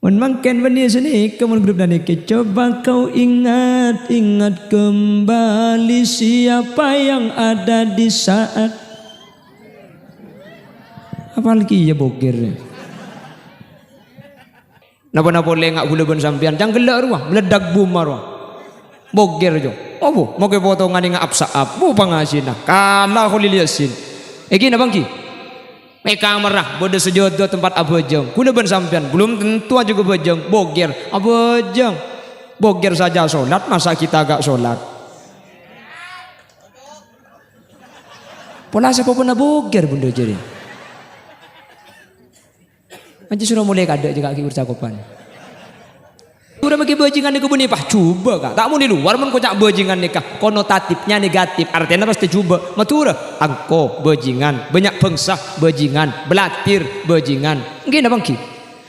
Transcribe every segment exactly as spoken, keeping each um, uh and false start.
Mon mangkèn bânnè sanèka, mon grup sanèka, coba kau ingat-ingat kembali siapa yang ada di saat. Apalagi ya bokir. Napa-napa lè nga' ghulâ bân sampèyan, cangghellâ' rowa, meledak bom rowa. Bokir, Jo. Abu, mokè potongan nga' ap-sa'ap. Bu, pangasina. Kala Kholil Yasin. Èngghi napa èngghi? È kamarra bâdâ sajâdâ tempat abhâjâng. Ghulâ bân sampèyan belum tentu ajâgâ bhâjâng. Bokir, abhâjâng. Bokir saja sholat, masa kita nggak sholat? Pola sabâbbhâ bokir, bhender jârèya. Anjing soro molè kadâ' jâ' ka' ghi' urcakopan. Ora maghi bhâjingan nèko bânnè, pas jhubâ', Ka'. Ta' mon è lowar mon koca' bhâjingan nèka konotatifnya negatif, artèna pastè jhubâ'. Madhurâ, angko, bhâjingan, bânnya' bhângsa, bhâjingan, bâlâtir, bhâjingan. Èngghi napa èngghi?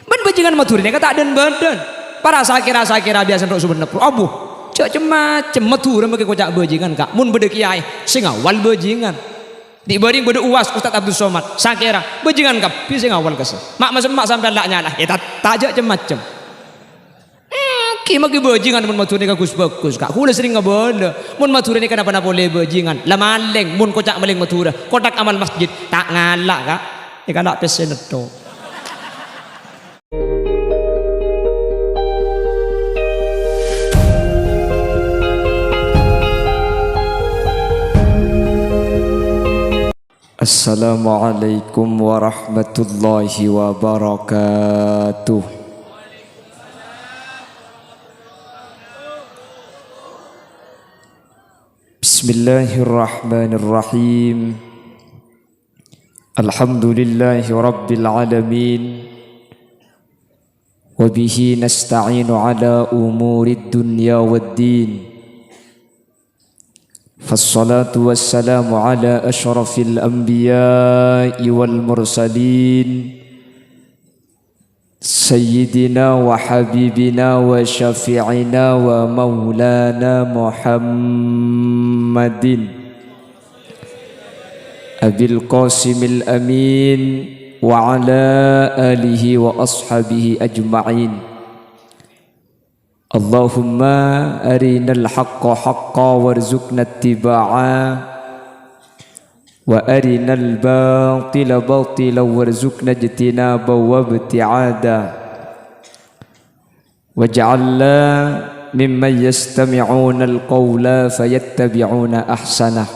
Bân bhâjingan Madhurâ nèka ta' dhân-bâdhân. Para sakèra-sakèra biyasa nro' Sumenep, ro'. Abu, jâ' cem-macem. Madhurâ maghi koca' bhâjingan, Ka'. Mon bâdâ kèyaè sè ngawal bhâjingan. Dhi' bâriyâ bâdâ Uwas, Ustadz Abdus Somad, sakèra, bhâjingan kabbhi sè ngawal kassa. Ma' masemma' sampèyan la nyala, è ta', ta' jâ' cem-macem. Èngghi maghi bhâjingan mon Madhurâ nèka ghus-bhâghus, Ka'. Ghulâ serrèng ngabâlâ. Mon Madhurâ nèka napa-napa ollè bhâjingan. La malèng, mon koca' malèng Madhurâ, kotak amal masjid, ta' ngala', Ka'. Èkala' pèssèna tho. Assalamualaikum warahmatullahi wabarakatuh. Bismillahirrahmanirrahim. Alhamdulillahi rabbil alamin. Wa bihi nasta'inu ala umurid dunya wad din. Fassalatu wassalamu ala asyrafil anbiya'i wal mursalin, sayyidina wa habibina wa syafi'ina wa maulana Muhammadin Abil Qasimil Amin wa ala alihi wa ashabihi ajma'in. Allahumma arinal haqqa haqqa warzuqna ittiba'a, wa arinal batila batila warzuqna ijtinaba wa ibti'ada. Waj'alna mimman yastami'unal qawla fayattabi'una ahsanah.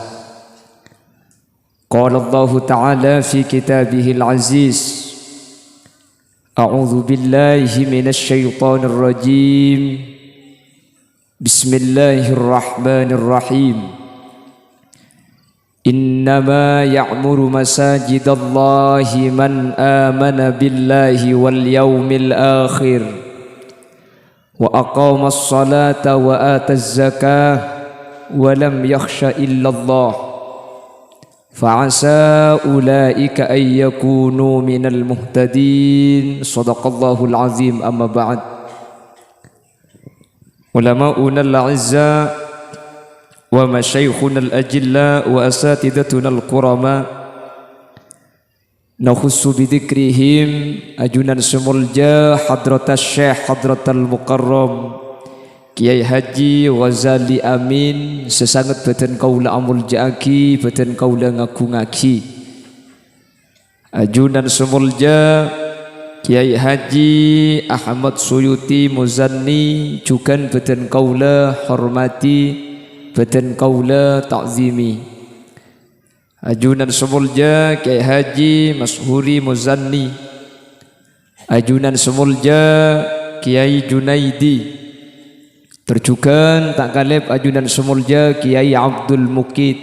Qala Allahu ta'ala fi kitabihil aziz. A'udzu billahi minasy syaithanir rajim. Bismillahirrahmanirrahim. Innama ya'muru masajidallahi man amana billahi wal yaumil akhir. Wa aqamas salata wa ataz zakah wa lam yakhsha illallah. Fa asa ulaika an yakunu minal muhtadin. Shadaqallahul azim, amma ba'd. Ulama'unal a'izza wa masyayikhunal ajilla wa asatidatunal kurama. Nakhussu bidzikrihim, ajunan sè molja Hadratas Syekh Hadratal Mukarram Kiai Haji Ghazali Amin, sè sanget bâdân kaulâ amolja'aghi, bâdân kaulâ ngagungaghi. Ajunan sè molja Kiai Haji Ahmad Suyuti Muzanni, jhughân bâdân kaulâ hormadhi, bâdân kaulâ ta'zimi. Ajunan sè molja Kiai Haji Mashuri Muzanni. Ajunan sè molja Kiai Junaidi. Tor jhughân ta' kalèp ajunan sè molja Kiai Abdul Mukit.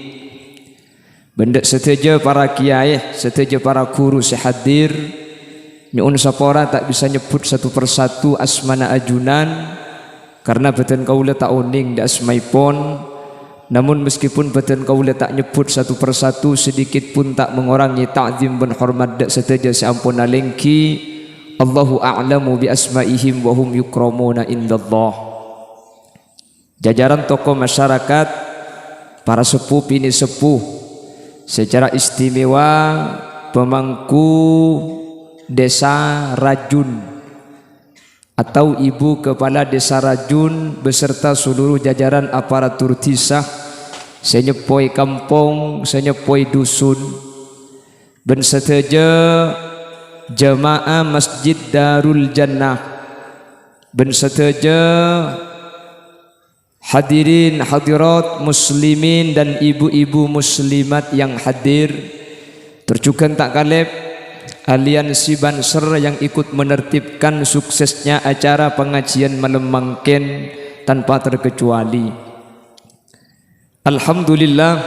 Bân dhâ' sadhâjâ para kiai, sadhâjâ para ghuru sè hadir, nyo'on sapora ta' bisa nyebbhut satu persatu asmana ajunan, karna bâdân kaulâ ta' onèng dhâ' asmaèpon. Namon, meskipun bâdân kaulâ ta' nyebbhut satu persatu, sedikit pun ta' mengurangi ta'zim bân hormat dhâ' sadhâjâ sè ampon alèngghi. Allahu a'lamu bi asma'ihim wa hum yukramuna indallah. Jajaran tokoh masyarakat, para seppo binè' seppo, secara istimewa pemangku Desa Rajun. atau Ibu Kepala Desa Rajun beserta seluruh jajaran aparatur dhisa, sè nyèppoè kampong, sè nyèppoè dusun, bân sadhâjâ jamaah Masjid Darul Jannah, bân sadhâjâ hadirin hadirat muslimin dan ibu-ibu muslimat yang hadir, tor jhughân ta' kalèp aliansi Banser yang ikut menertibkan suksesnya acara pengajian malem mangkèn tanpa terkecuali. Alhamdulillah,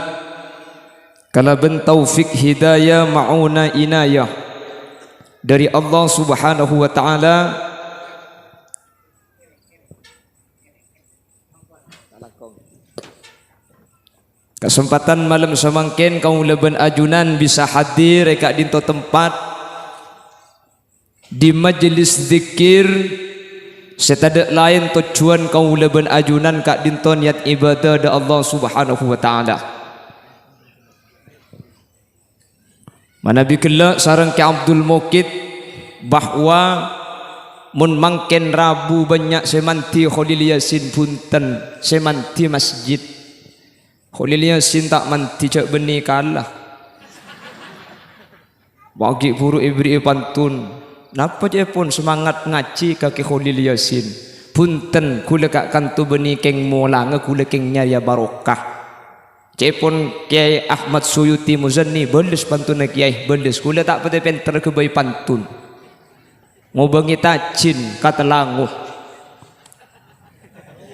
kalabân taufik hidayah ma'unah inayah dâri Allah Subhanahu wa Ta'ala, kasempatan malem samangkèn kaulâ bân ajunan bisa hadir è ka'dinto tempat di majelis dzikir sè tadâ' laèn tojjhuwân kaulâ bân ajunan ka'dinto niyat ibadah dâ' Allah Subhanahu wa Ta'ala. Manabi ghellâ' sareng Kè Abdul Mukit bahwa mon mangkèn rabu bânnya' sè mandhi Kholil Yasin, bhunten, sè mandhi masjid. Kholil Yasin ta' mandhi, jhâ' bânnè kala. Wa' ghi' buru èberri'i pantun. Napa ca'èpon semangat ngajhi ka Kè Kholil Yasin? Bhunten, ghulâ ka' kanto bânnè kèng molanga, ghulâ kèng nyarèya barokah. Ca'èpon Kèyaè Ahmad Suyuti Muzanni, bâles pantunna Kèyaè, bâles. Ghulâ ta' patè pènter ghâbây pantun. Ngobângè tajin katelango.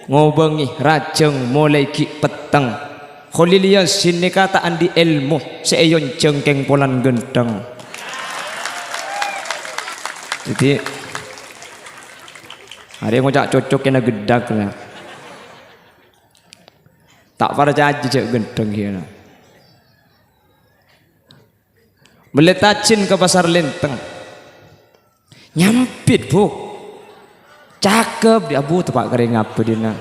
Ngobângè rajâng molaè ghi' petteng. Kholil Yasin nèka ta' andi' èlmo sè èyonjhâng kèng polana ghântheng. Dhâddhi, arèya ngoca' cocok kèna gheddak, la. Ta' parcajâ jhâ' ghântheng kèya, la. Mellè tajin ka Pasar Lenteng. Nyambit, Bu. Cakep, di Abu tepa' karè ngabâ dina.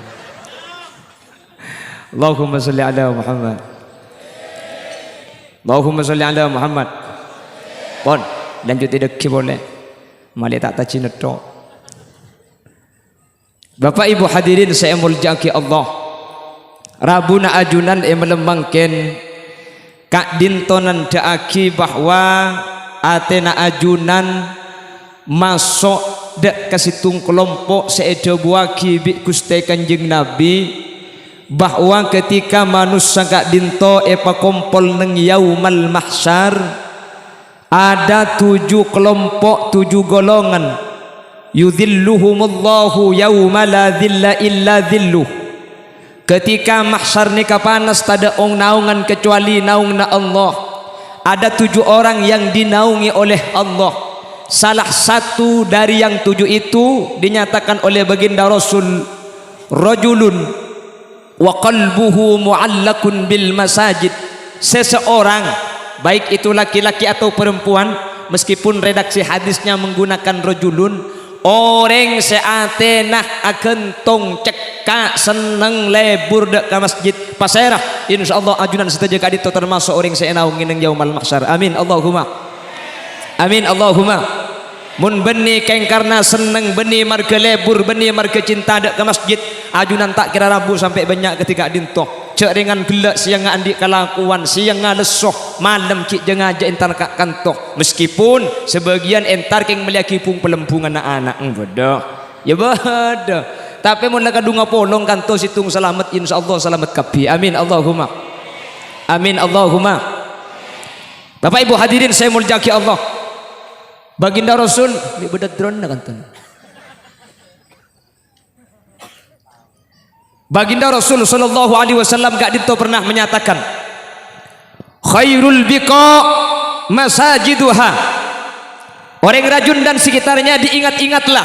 Allahumma sholli ala Muhammad. Allahumma sholli ala Muhammad. Pon, lanjut dâgghi' polè. Malè ta' tajin netto. Bapa' Ibu hadirin sè èmoljâ'aghi Allah, rabuna ajunan è malem mangkèn ka'dinto nandhâ'aghi bahwa atèna ajunan maso' dâ' ka sèttong kalompo' sè èdhâbuwâghi bi' Ghustè Kanjeng Nabi, bahwa ketika manossa ka'dinto èpakompol neng Yaumal Mahsyar, Ada tujuh kelompok, tujuh golongan. "Yudzilluhumullahu yauma la dzilla illa dzilluh." Ketika mahsyar nèka panas, tadâ' ong-naongan kecuali naonganna Allah. Ada tujuh orang yang dinaungi oleh Allah. Salah satu dari yang tujuh itu dinyatakan oleh baginda Rasul, "Rajulun wa qalbuhu mu'allakun bil masajid." Seseorang, baik itu laki-laki atau perempuan, meskipun redaksi hadisnya menggunakan rojulun, orèng sè atèna aghântong cekka' senneng lebur dâ' ka masjid, pasèra, insyaallah ajunan sadhâjâ ka'dinto termasuk orèng sè ènaongè neng Yaumal Mahsyar. Amin, Allahumma. Amin, Allahumma. Mon bânnè kèng karna senneng, bânnè marghâ lebur, bânnè marghâ cinta dâ' ka masjid, ajunan ta' kèra rabu sampè' bânnya' kadhi ka'dinto. Jhâ' rèngan ghellâ' sèyanga andi' kalakowan, sèyanga lesso, malem ghi' jâ-ngajâ entar ka kanto. Meskipun sabâgiyân entar kèng mellèyaghi bung-palembunganna ana', bâdâ. Ya bâdâ. Tapè mon la kadhungnga polong kanto sèttong salamet, insyaallah salamet kabbhi. Amin, Allahumma. Amin, Allahumma. Bapak Ibu hadirin sè èmoljâ'aghi Allah. Baginda Rasul, mè' bâdâ dronna kanton. Baginda Rasul sallallahu alaihi wasallam ka'dinto pernah menyatakan, "Khairul biqa' masajiduha." Orèng Rajun dan sekitarnya diingat-ingatlah.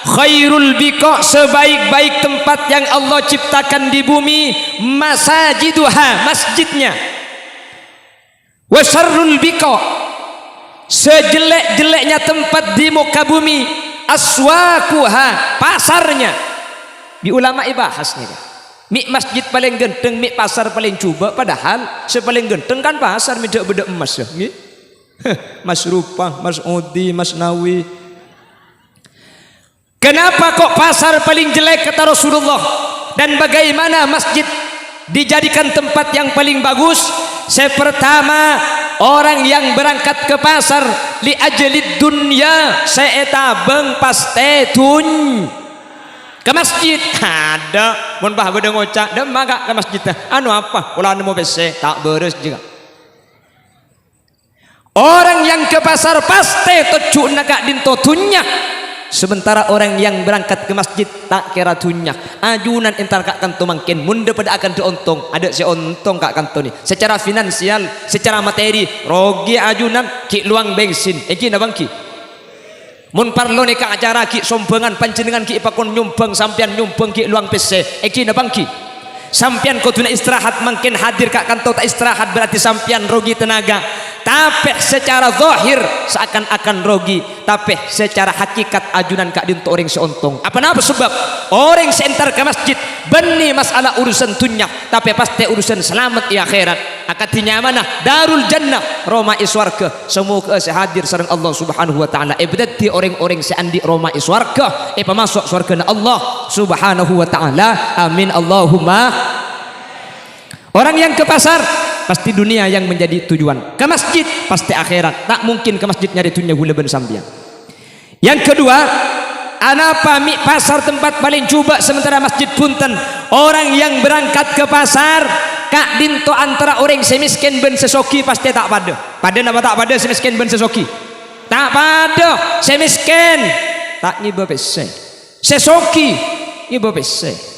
Khairul biqa', sebaik-baik tempat yang Allah ciptakan di bumi, masajiduha, masjidnya. "Wa syarrul biqa'," sejelek-jeleknya tempat di muka bumi, "aswaquha," pasarnya. Bi' ulama èbahas nèka. Mè' masjid palèng ghântheng, mè' pasar palèng jhubâ', padahal sè palèng ghântheng kan pasar, mè' dâ' bâdâ emmas, ya, ngghi? Mas Rupa, Mas Odi, Mas Nawi. Kenapa kok pasar paling jelek, kata Rasulullah? Dan bagaimana masjid dijadikan tempat yang paling bagus? Sè pertama, orang yang berangkat ke pasar li ajli dunya, sè ètabâng pastè dun-, ka masjid. Adâ', mon pas bâdâ ngoca', "Dâ'emma, Ka', ka masjid?" "Anu apa? Pola nemmo pèssè." Ta' bârâs jiyâ, Ka'. Orang yang ke pasar pastè tojjhuna ka'dinto dhunnya, sementara orang yang berangkat ke masjid ta' kèra dhunnya. Ajunan entar ka'kanto mangkèn, mon dâ-, padâ akanta ontong, adâ' sè ontong ka'kanto nè. Secara finansial, secara materi, rogi ajunan, ghi' lowang bensin, èngghi napa èngghi? Mon parlo nèka acara ghi' sombhângan, panjhennengngan ghi' èpakon nyombhâng, sampèyan nyombhâng ghi' lowang pèssè, èngghi napa èngghi? Sampèyan koduna istirahat, mangkèn hadir ka'kanto ta' istirahat, berarti sampèyan rogi tenaga. Tapè secara zahir seakan-akan rogi, tapè secara hakikat ajunan ka'dinto orèng sè ontong. Apa napa sebab? Orèng sè entar ka masjid bânnè masalah urusan dhunnya, tapè pastè urusan salamet è akhèrat. Akadhi nyamana Darul Jannah, roma è sowarghâ. Samoghâ sè hadir sareng Allah Subhanahu wa Ta'ala èpadhâddhi orèng-orèng sè andi' roma è sowarghâ, èpamaso' sowarghâna Allah Subhanahu wa Ta'ala. Amin, Allahumma. Orang yang ke pasar, pasti dunia yang menjadi tujuan. Ke masjid, pasti akhirat. Ta' mungkin ke masjid nyarè dhunnya ghulâ bân sampèyan. Yang kedua, anapa mè' pasar tempat palèng jhubâ' sementara masjid bhunten? Orang yang berangkat ke pasar, ka'dinto antara orèng sè mèskèn bân sè soghi pastè ta' padâ. Padâ napa ta' padâ sè mèskèn bân sè soghi? Ta' padâ. Sè mèskèn ta' ngèbâ pèssè. Sè soghi ngèbâ pèssè.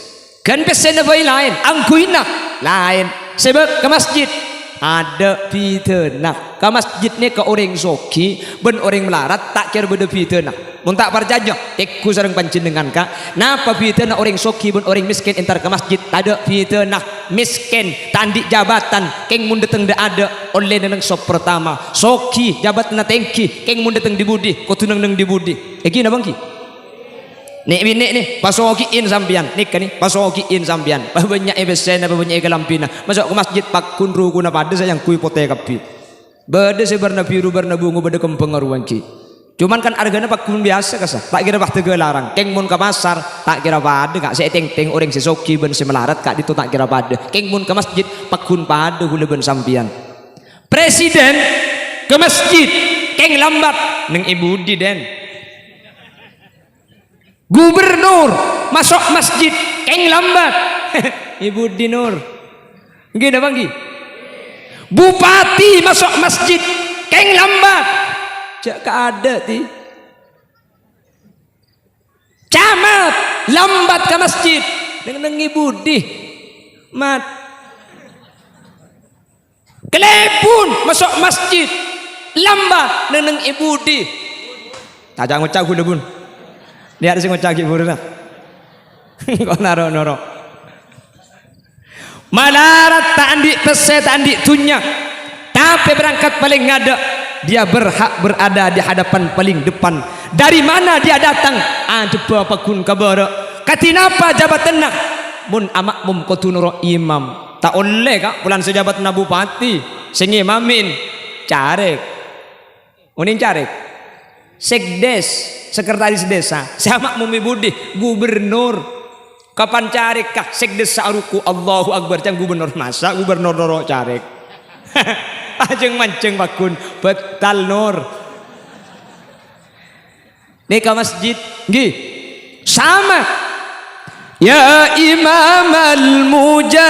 Ghân pèssèna bhâi laèn, angghuina laèn. Sè bâ-, ka masjid, adâ' bhidhâna. Ka masjid nèka orèng soghi bân orèng malarat ta' kèra bâdâ bhidhâna. Mon ta' parcajâ, tèngghu sareng panjhennengngan, Ka'. Napa bhidhâna orèng soghi bân orèng mèskèn entar ka masjid? Tadâ' bhidhâna. Mèskèn, ta' andi' jabatan, kèng mon dâteng dâ'-adâ', ollè neng-neng sop pertama. Soghi, jabatanna tèngghi, kèng mon dâteng dhi-budhi, kodhu neng-neng dhi-budhi. Èngghi napa èngghi? Nè'-binè' nè, pasogi'in sampèyan. Nèka nè, pasogi'in sampèyan. Pabânnya'è pèssèna, pabânnya'è kalambhina. Maso' ka masjid, pagghun rukuna padâ sè èangghuy potè kabbhi. Bâdâ sè bârna biru, bârna bungo, bâdâ kembhângnga rowa èngghi. Cuman kan arghâna pagghun biyasa, kassa'. Ta' kèra pas tèghâ larang. Kèng mon ka pasar, ta' kèra padâ, Ka'. Sè ètèngtèng orèng sè soghi bân sè malarat, ka'dinto ta' kèra padâ. Kèng mon ka masjid, pagghun padâ ghulâ bân sampèyan. Presiden ka masjid, kèng lambat, neng è budi, Dèn. Gubernur maso' masjid kèng lambat. È budi, Nur? Èngghi napa èngghi? Bupati maso' masjid kèng lambat. Jhâ' kaadâ', Ti. Camat lambat ka masjid. Neng-neng è budi? Mat. Kalèbun maso' masjid, lambat neng-neng è budi? Ca'-ngoca' ghulâ, Bun. Lèyat sè ngoca' ghi' buru, nah. Kok noro'-noro'. Malarat, ta' andi' pèssè, ta' andi' dhunnya. Tapè berangkat palèng ngadâ', dia berhak berada di hadapan paling depan. Dari mana dia datang? Ajhâbbhâ pagghun ka bârâ'. Kadhi napa jabatanna? Mon amakmum kodhu noro' imam. Ta' ollè, Ka', polana sè jabatanna bupati, sè ngimamè carèk. Onèng carèk? Sekdes, sekretaris desa. Sè amakmum è budi? Gubernur. Kapan carèk, Ka'? Sekdes sè aruku', Allahu Akbar, can gubernur. Masa' gubernur noro' carèk? Ajhâng-manjhâng pagghun, bhâtal, Nur. Nèka masjid, èngghi. Sama. Ya Imamal Mujahidin,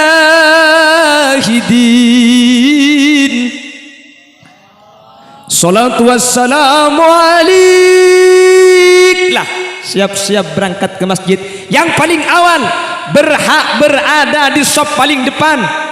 sholatu wassalamu alaik. Lah, siap-siap berangkat ke masjid. Yang paling awal berhak berada di saf paling depan.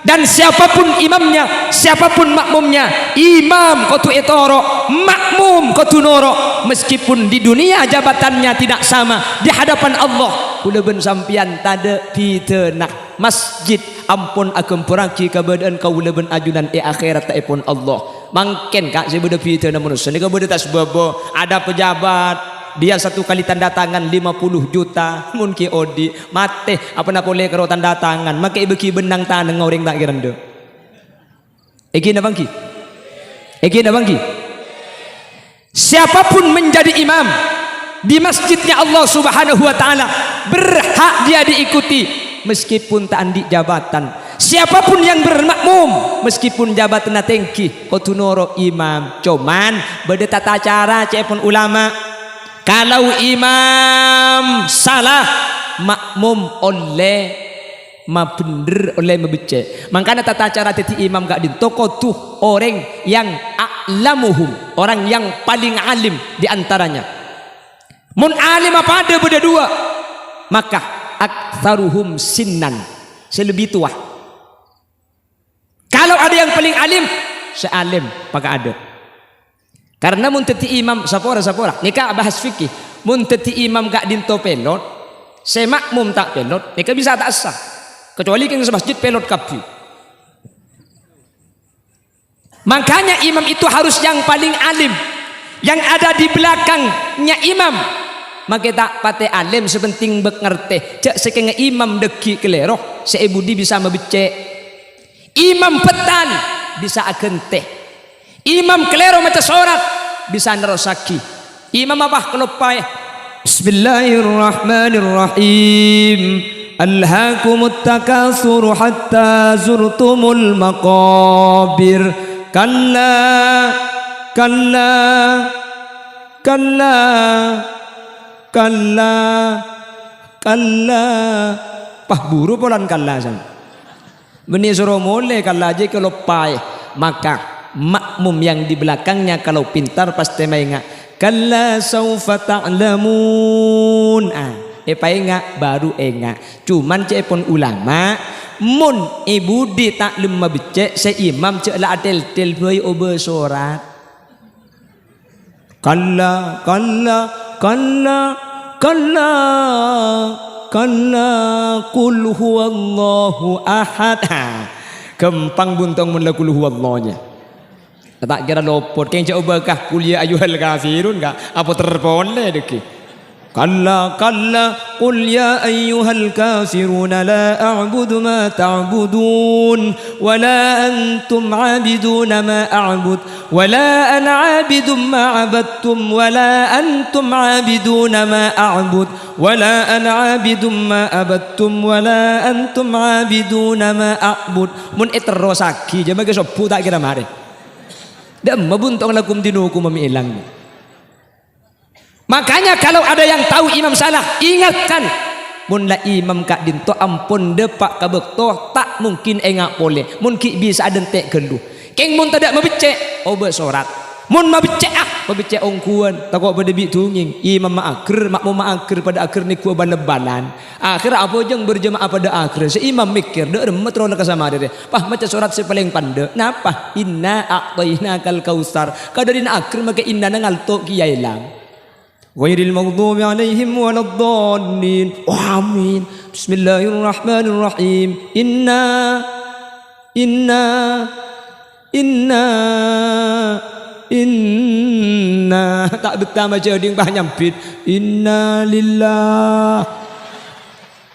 Dan siapapun imamnya, siapapun makmumnya, imam kodhu ètoro', makmum kodhu noro', meskipun di dunia jabatannya tidak sama, di hadapan Allah, kaulâ bân sampèyan tadâ' bhidhâna. Masjid ampon aghâmbhârraghi kabâdâ'ân kaulâ bân ajunan è akhèrattèpon Allah. Mangkèn, Ka', sè bâdâ bhidhâna manossa nèka bâdâ tasbâbâ, ada pejabat, dia satu kali tanda tangan lima puluh juta, mon ghi' odi', matè, apana polè karo tanda tangan, makè èbâghi bennang tanengnga orèng ta' kèra endâ'. Èngghi napa èngghi? Èngghi napa èngghi? Siapapun menjadi imam, Di masjidnya Allah Subhanahu wa Ta'ala, berhak dia diikuti meskipun ta' andi' jabatan. Siapapun yang bermakmum, meskipun jabatanna tèngghi, kodhu noro' imam. Cuman, bâdâ tata cara ca'èpon ulama. Kalau imam salah, makmum ollè mabhendher, ollè mabeccè'. Mangkana tata cara dhâddhi imam ka'dinto kodhu orèng yang a'lamuhum, orang yang paling alim di antaranya. Mon alèm apadâ bâdâ duwâ', maka aktsaruhum sinnan, sè lebbi towa. Kalau ada yang paling alim, sè alèm paka'adâ'. Karena mon dhâddhi imam, sapora, sapora, nèka bahas fikih. Mon dhâddhi imam ka'dinto pelot, sè makmum ta' pelot, nèka bisa ta' sah. Kecuali kèng samasjid pelot kabbhi. Makanya imam itu harus yang paling alim, yang ada di belakangnya imam. Makè ta' patè alim, sè penting bâk ngartè. Jhâ' sakènga imam dhâggi' kalèro, sè è budi bisa mabeccè'. Imam bhâtal bisa aghântè. Imam kalèro maca sorat bisa nerrossaghi. Imam apa kaloppaè? Bismillahirrahmanirrahim. Alhaakumut takatsur hatta zurtumul maqabir. Kalla, kalla, kalla, kalla, kalla. Pah buru polana kalla, san. Bânnè soro molè kalla jiyâ kaloppaè. Maka makmum yang di belakangnya kalau pintar pasti maènga', "Kalla saufa ta'lamun." Ah, èpaènga', baru ènga'. Cuman ca'èpon ulama, mon è budi ta' lem mabeccè', sè imam jhâ' la atèltèl bhâi obâ sorat. Kalla, kalla, kalla, kalla, kalla, qul huwallahu ahad. Ha, ghâmpang buntong mon la qul huwallahu jiyâ. Ta' kèra lopot, kèng jhâ' obâ ka qul ya ayyuhal kafirun, ka? Apa terpolè dhâggi'? Kalla, kalla, qul ya ayyuhal kafiruna la a'budu ma ta'budun, wa la antum 'abiduna ma a'bud, wa la ana 'abidum ma 'abadtum, wa la antum 'abiduna ma a'bud, wa la ana 'abidum ma 'abadtum, wa la antum 'abiduna ma a'bud. Mon èterrossaghi, jhâ' maghi sobbhu ta' kèra marè. Dâ'emma buntong lakum dinukum ma' èlang. Makanya kalau ada yang tahu imam salah, ingatkan. Mon la imam ka'dinto ampon dâpa' ka bâkto, ta' mungkin ènga' polè. Mon ghi' bisa adântè' ghâllu. Kèng mon tadâ' mabeccè', obâ sorat. Mon mabeccè', ah, mabeccè' ongghuwân, tako' padâ bi' dungèng. Imam maghâr, makmum maghâr, padâ aghâr nèghuwâ bal-bâlân. Akhèr abhâjâng berjemaah padâ aghâr. Sè imam mèkkèr, dâ' remma terro la ka samarè rè. Pas maca sorat sè palèng pandâ'. Napa? Inna a'tainakal kautsar. Kadâddhiyânna aghâr makè innana ngalto' kèya èlang. Ghairil maghdubi 'alaihim waladdallin. Amin. Bismillahirrahmanirrahim. Inna, inna, inna. Ta' bettah maca ding pas nyambit. Inna lillah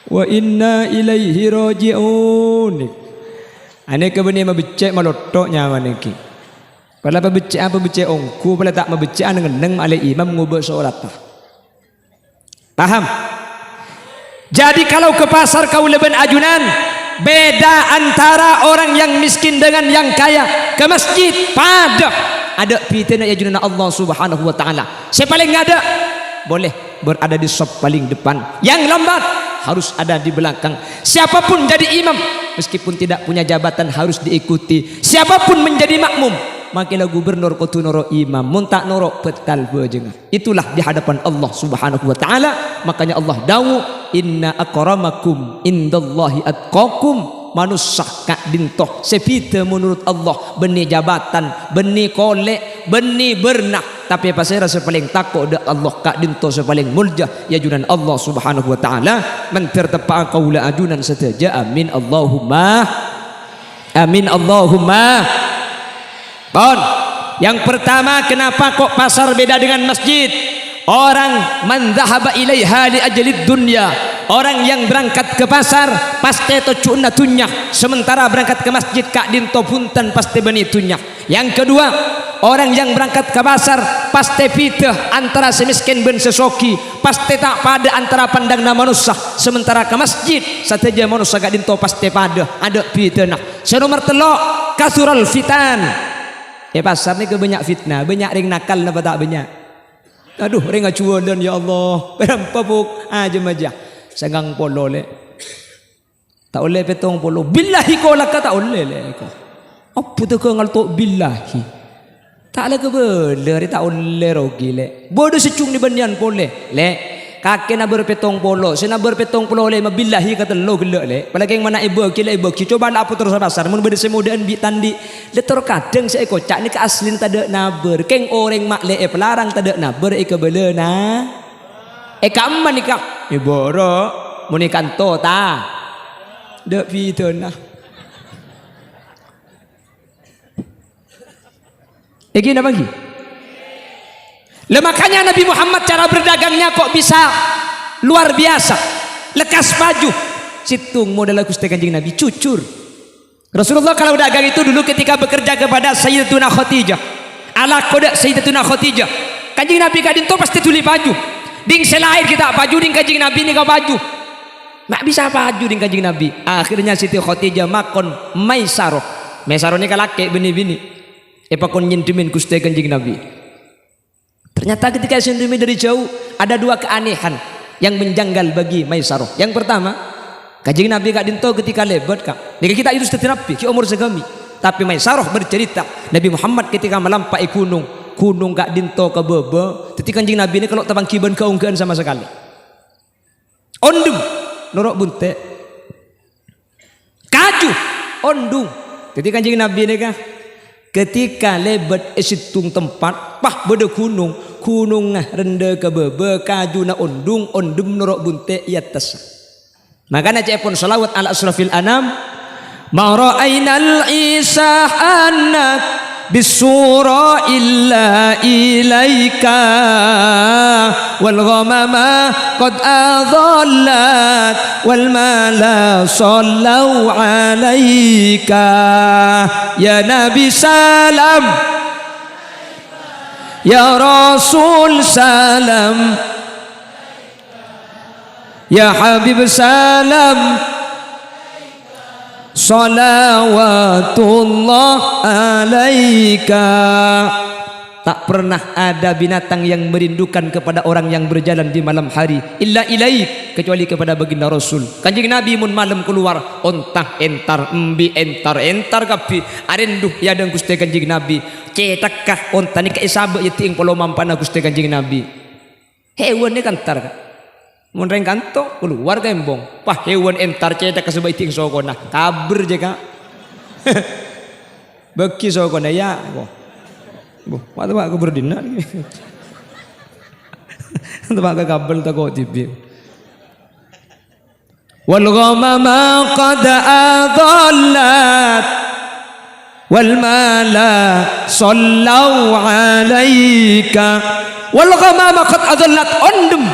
wa inna ilaihi raji'un. Anèka bânnè mabeccè' malotto' nyawa nèkè. Pola pabeccè'an, pabeccè' ongghu, pola ta' mabeccè'an ngenneng malè imam ngobâ solatta. Paham? Jadi kalau ke pasar kaulâ bân ajunan, beda antara orang yang miskin dengan yang kaya. Ke masjid, padâ. Adâ' bhidhâna è ajunanna Allah Subhanahu wa Ta'ala. Sè palèng adâ', boleh berada di saf paling depan. Yang lambat harus ada di belakang. Siapapun jadi imam, meskipun tidak punya jabatan, harus diikuti. Siapapun menjadi makmum, makè la gubernur kodhu noro' imam. Mon ta' noro', bhâtal bhâjângnga. Itulah di hadapan Allah Subhanahu wa Ta'ala. Makanya Allah dawuh, "Inna akramakum indallahi atqakum." Manossa ka'dinto sè bhidhâ menurut Allah, bânnè jabatan, bânnè kolè', bânnè bârna. Tapè pasèra sè palèng tako' dâ' Allah, ka'dinto sè palèng molja è ajunanna Allah Subhanahu wa Ta'ala. Mandhâr teppa'a kaulâ ajunan sadhâjâ. Amin, Allahumma amin, Allahumma. Pon. Yang pertama, kenapa kok pasar beda dengan masjid? Orang man dhahaba ilaiha li ajlid dunya, Orang yang berangkat ke pasar, pastè tojjhuna dhunnya, sementara berangkat ke masjid ka'dinto bhunten pastè bânnè dhunnya. Yang kedua, orang yang berangkat ke pasar, pastè bhidhâ antara sè mèskèn bân sè soghi, pastè ta' padâ antara pandangna manossa, sementara ka masjid, sadhâjâ manossa ka'dinto pastè padâ, adâ' bhidhâna. Sè nomer tello', kathural fitan. È pasar nèka bânnya' fitnah, bânnya' rèng nakal napa ta' bânnya'? Adhu, rèng ajhuwâlân, ya Allah. Bârâmpa, Bu'? Ajâm ajâ. Sangang polo, Lè'. Ta' ollè pèttong polo. Billahi kolaka ta' ollè, Lè', èko. Abbhu tèghâ ngalto billahi. Ta' la kabâlâ, rè ta' ollè rogi, Lè'. Bâdâ sè jhung nè bânnèyan polè, Lè'. Kakè nabâr pèttong polo, sè nabâr pèttong polo lèma billahi katello ghellâ', Lè'. Palakèng mana èbâghi, la èbâghi. Coba la apotor sa pasar, mon bâdâ sè modâ'ân bi' ta' andi'. Lè' tor kadhâng sè èkoca' nèka aslina tadâ' nabâr. Kèng orèng ma'lè èpalarang tadâ' nabâr èkabâlâna. È ka'emma nèka? Èbârâ'. Mon è kanto ta'. Dâ' bhidhâna. Èghi napa èghi? Lah, makanya Nabi Muhammad cara berdagangnya kok bisa luar biasa. Lekkas paju. Sèttong modalla Ghustè Kanjeng Nabi, jujur. Rasulullah kalau dagang itu dulu ketika bekerja kepada Sayyidatuna Khadijah. Alako dâ' Sayyidatuna Khadijah. Kanjeng Nabi ka'dinto pastè dhuli paju. Ding sè laèn ghi' ta' paju, ding Kanjeng Nabi nèka paju. Ma' bisa paju ding Kanjeng Nabi. Akhirnya Siti Khadijah makon Maisarah. Maisarah nèka lakè' bânnè binè'. Èpakon nyèndhemmèn Ghustè Kanjeng Nabi. Ternyata ketika èsèndhemmè dari jauh, ada dua keanehan yang menjanggal bagi Maisarah. Yang pertama, Kanjeng Nabi ka'dinto ketika lèbât, Ka'. Nèka ghi' ta' èotos dâddhi nabbhi, ghi' omor sagâmè'. Tapi Maisarah bercerita, Nabi Muhammad ketika melampaui gunung, gunung ka'dinto ka bâbâ, dâddhi Kanjeng Nabi nèka lo' tapangghi bân ka-ongghâ'ân sama sekali. Ondhem, noro' bunte'. Kaju, ondhung. Dâddhi Kanjeng Nabi nèka, ketika lèbât è sèttong tempat, pas bâdâ ghunong, ghunongnga rèndhâ ka bâbâ, kajuna ondhung, ondhem noro' bunte' è attassa. Makana ca'èpon shalawat ala asyrafil anam, "Ma ra'ainal isa hannat bis sura illa ilaika, wal ghamama qad adallat, wal mala shallau alaika." Ya Nabi salam, ya Rasul salam, ya Habib salam, shalawatullah alaika. Tak pernah ada binatang yang merindukan kepada orang yang berjalan di malam hari, illa ilaik, kecuali kepada baginda Rasul. Kanjeng Nabi mon malem kalowar, onta entar, embi' entar, entar kabbhi, arèndhu è adhâ'na Ghustè Kanjeng Nabi. Cèthagghâ onta nèka èsabâ' yâ dhi'eng polo mampana Ghustè Kanjeng Nabi. Hewan nèka entar, Ka'. Mon rèng kanto, kalowar ka embong. Wah, hewan entar cèthagghâ sabâ' dhi'eng sokona. Kabâr jâ, Ka'. Bâgi sokona, yâ. Wah. Wah, wa' teppa' kabâr dinna'. Teppa' ka kabel tako' dhibi'. Wal ghamama qad adallat, wal mala shallau alaika. Wal ghamama qad adallat, ondhem.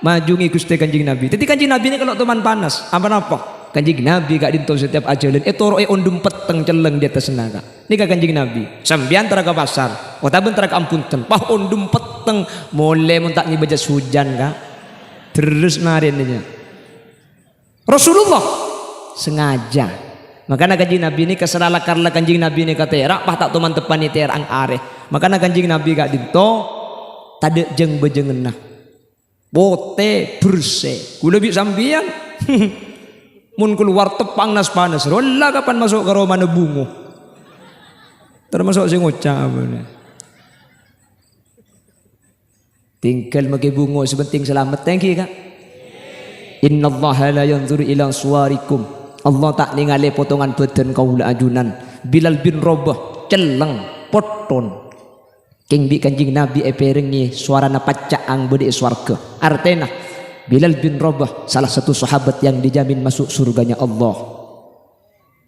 Majungi Ghustè Kanjeng Nabi. Dâddhi Kanjeng Nabi nèka lo' toman panas. Apa-napa? Kanjeng Nabi ka'dinto setiap ajhâlân ètoro'è ondhem petteng celleng di attas nèka. Nèka Kanjeng Nabi. Sampèyan entara ka pasar, otabâ entara ka ambunten. Wah, ondhem petteng. Molè mon ta' ngibâ jas hujan, Ka'. Terros marè nèka. Rasulullah sengaja. Makana Kanjeng Nabi nèka sè lalakar la Kanjeng Nabi nèka tèra', pas ta' toman teppanè tèra'na arè. Makana Kanjeng Nabi ka'dinto tadâ' jâng-bâjânganna. Potè, bersè. Kaulâ bi' sampèyan. Mon kalowar teppa'na nas-panas, rolla kapan maso' ka romana bungo. Termasuk sè ngoca' apa nè. Tinggal makè bungo, sè penting salamet, thank you, Ka'. Innallaha la yanzuru ila suwarikum. Allah ta' nèngalè potongan bâdân kaulâ ajunan. Bilal bin Rabah, celleng, potton. Kèng bi' Kanjeng Nabi èpèrèngè sowarana pacca'ang bâdâ è sowarghâ. Artèna, Bilal bin Rabah, salah satu sahabat yang dijamin masuk surganya Allah.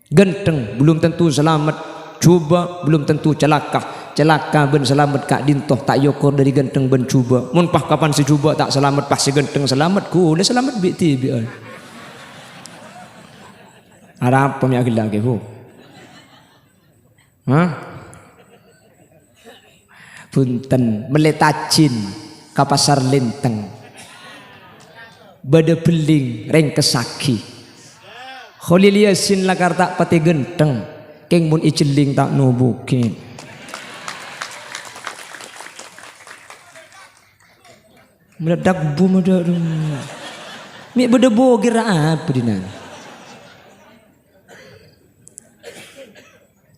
Ganteng, belum tentu selamat. Jubâ', belum tentu calaka. Calaka bân salamet ka'dinto ta' èokor dhâri ghântheng bân jhubâ'. Mon pas kapan sè jhubâ' ta' salamet, pas sè ghântheng salamet, ghulâ salamet bi' dhibi'ân. Arapa mè' aghellâ'âghi, Bu? Hah? Bhunten, mellè tajin ka Pasar Lenteng. Bâdâ bhelling, rèngkessaghi. Kholil Yasin lakar ta' patè ghântheng, kèng mon èjhelling ta' noboghi. Meledak bom ada. Mè' bâdâ bogir apa dinna'?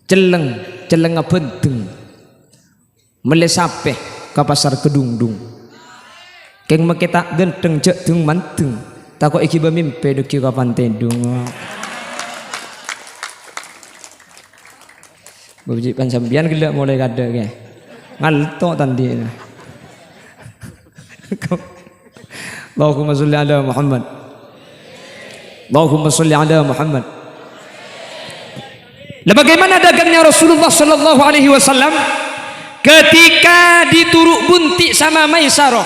Celleng, celleng abhândheng. Mellè sapè ka Pasar Kedungdung. Kèng makè ta' ghântheng jhâ' dheng-mandheng. Tako' èghibâ mèmpè dhâggi' ka Pantè Dungok. Bâbâji' pan sampèyan ghellâ' molaè kadâ' kè. Ngalto' ta' andi'na. Allahumma sholli ala Muhammad. Allahumma sholli ala Muhammad. Lah, bagaimana dagangnya Rasulullah sallallahu alaihi wasallam ketika dituru' bunti' sama Maisarah?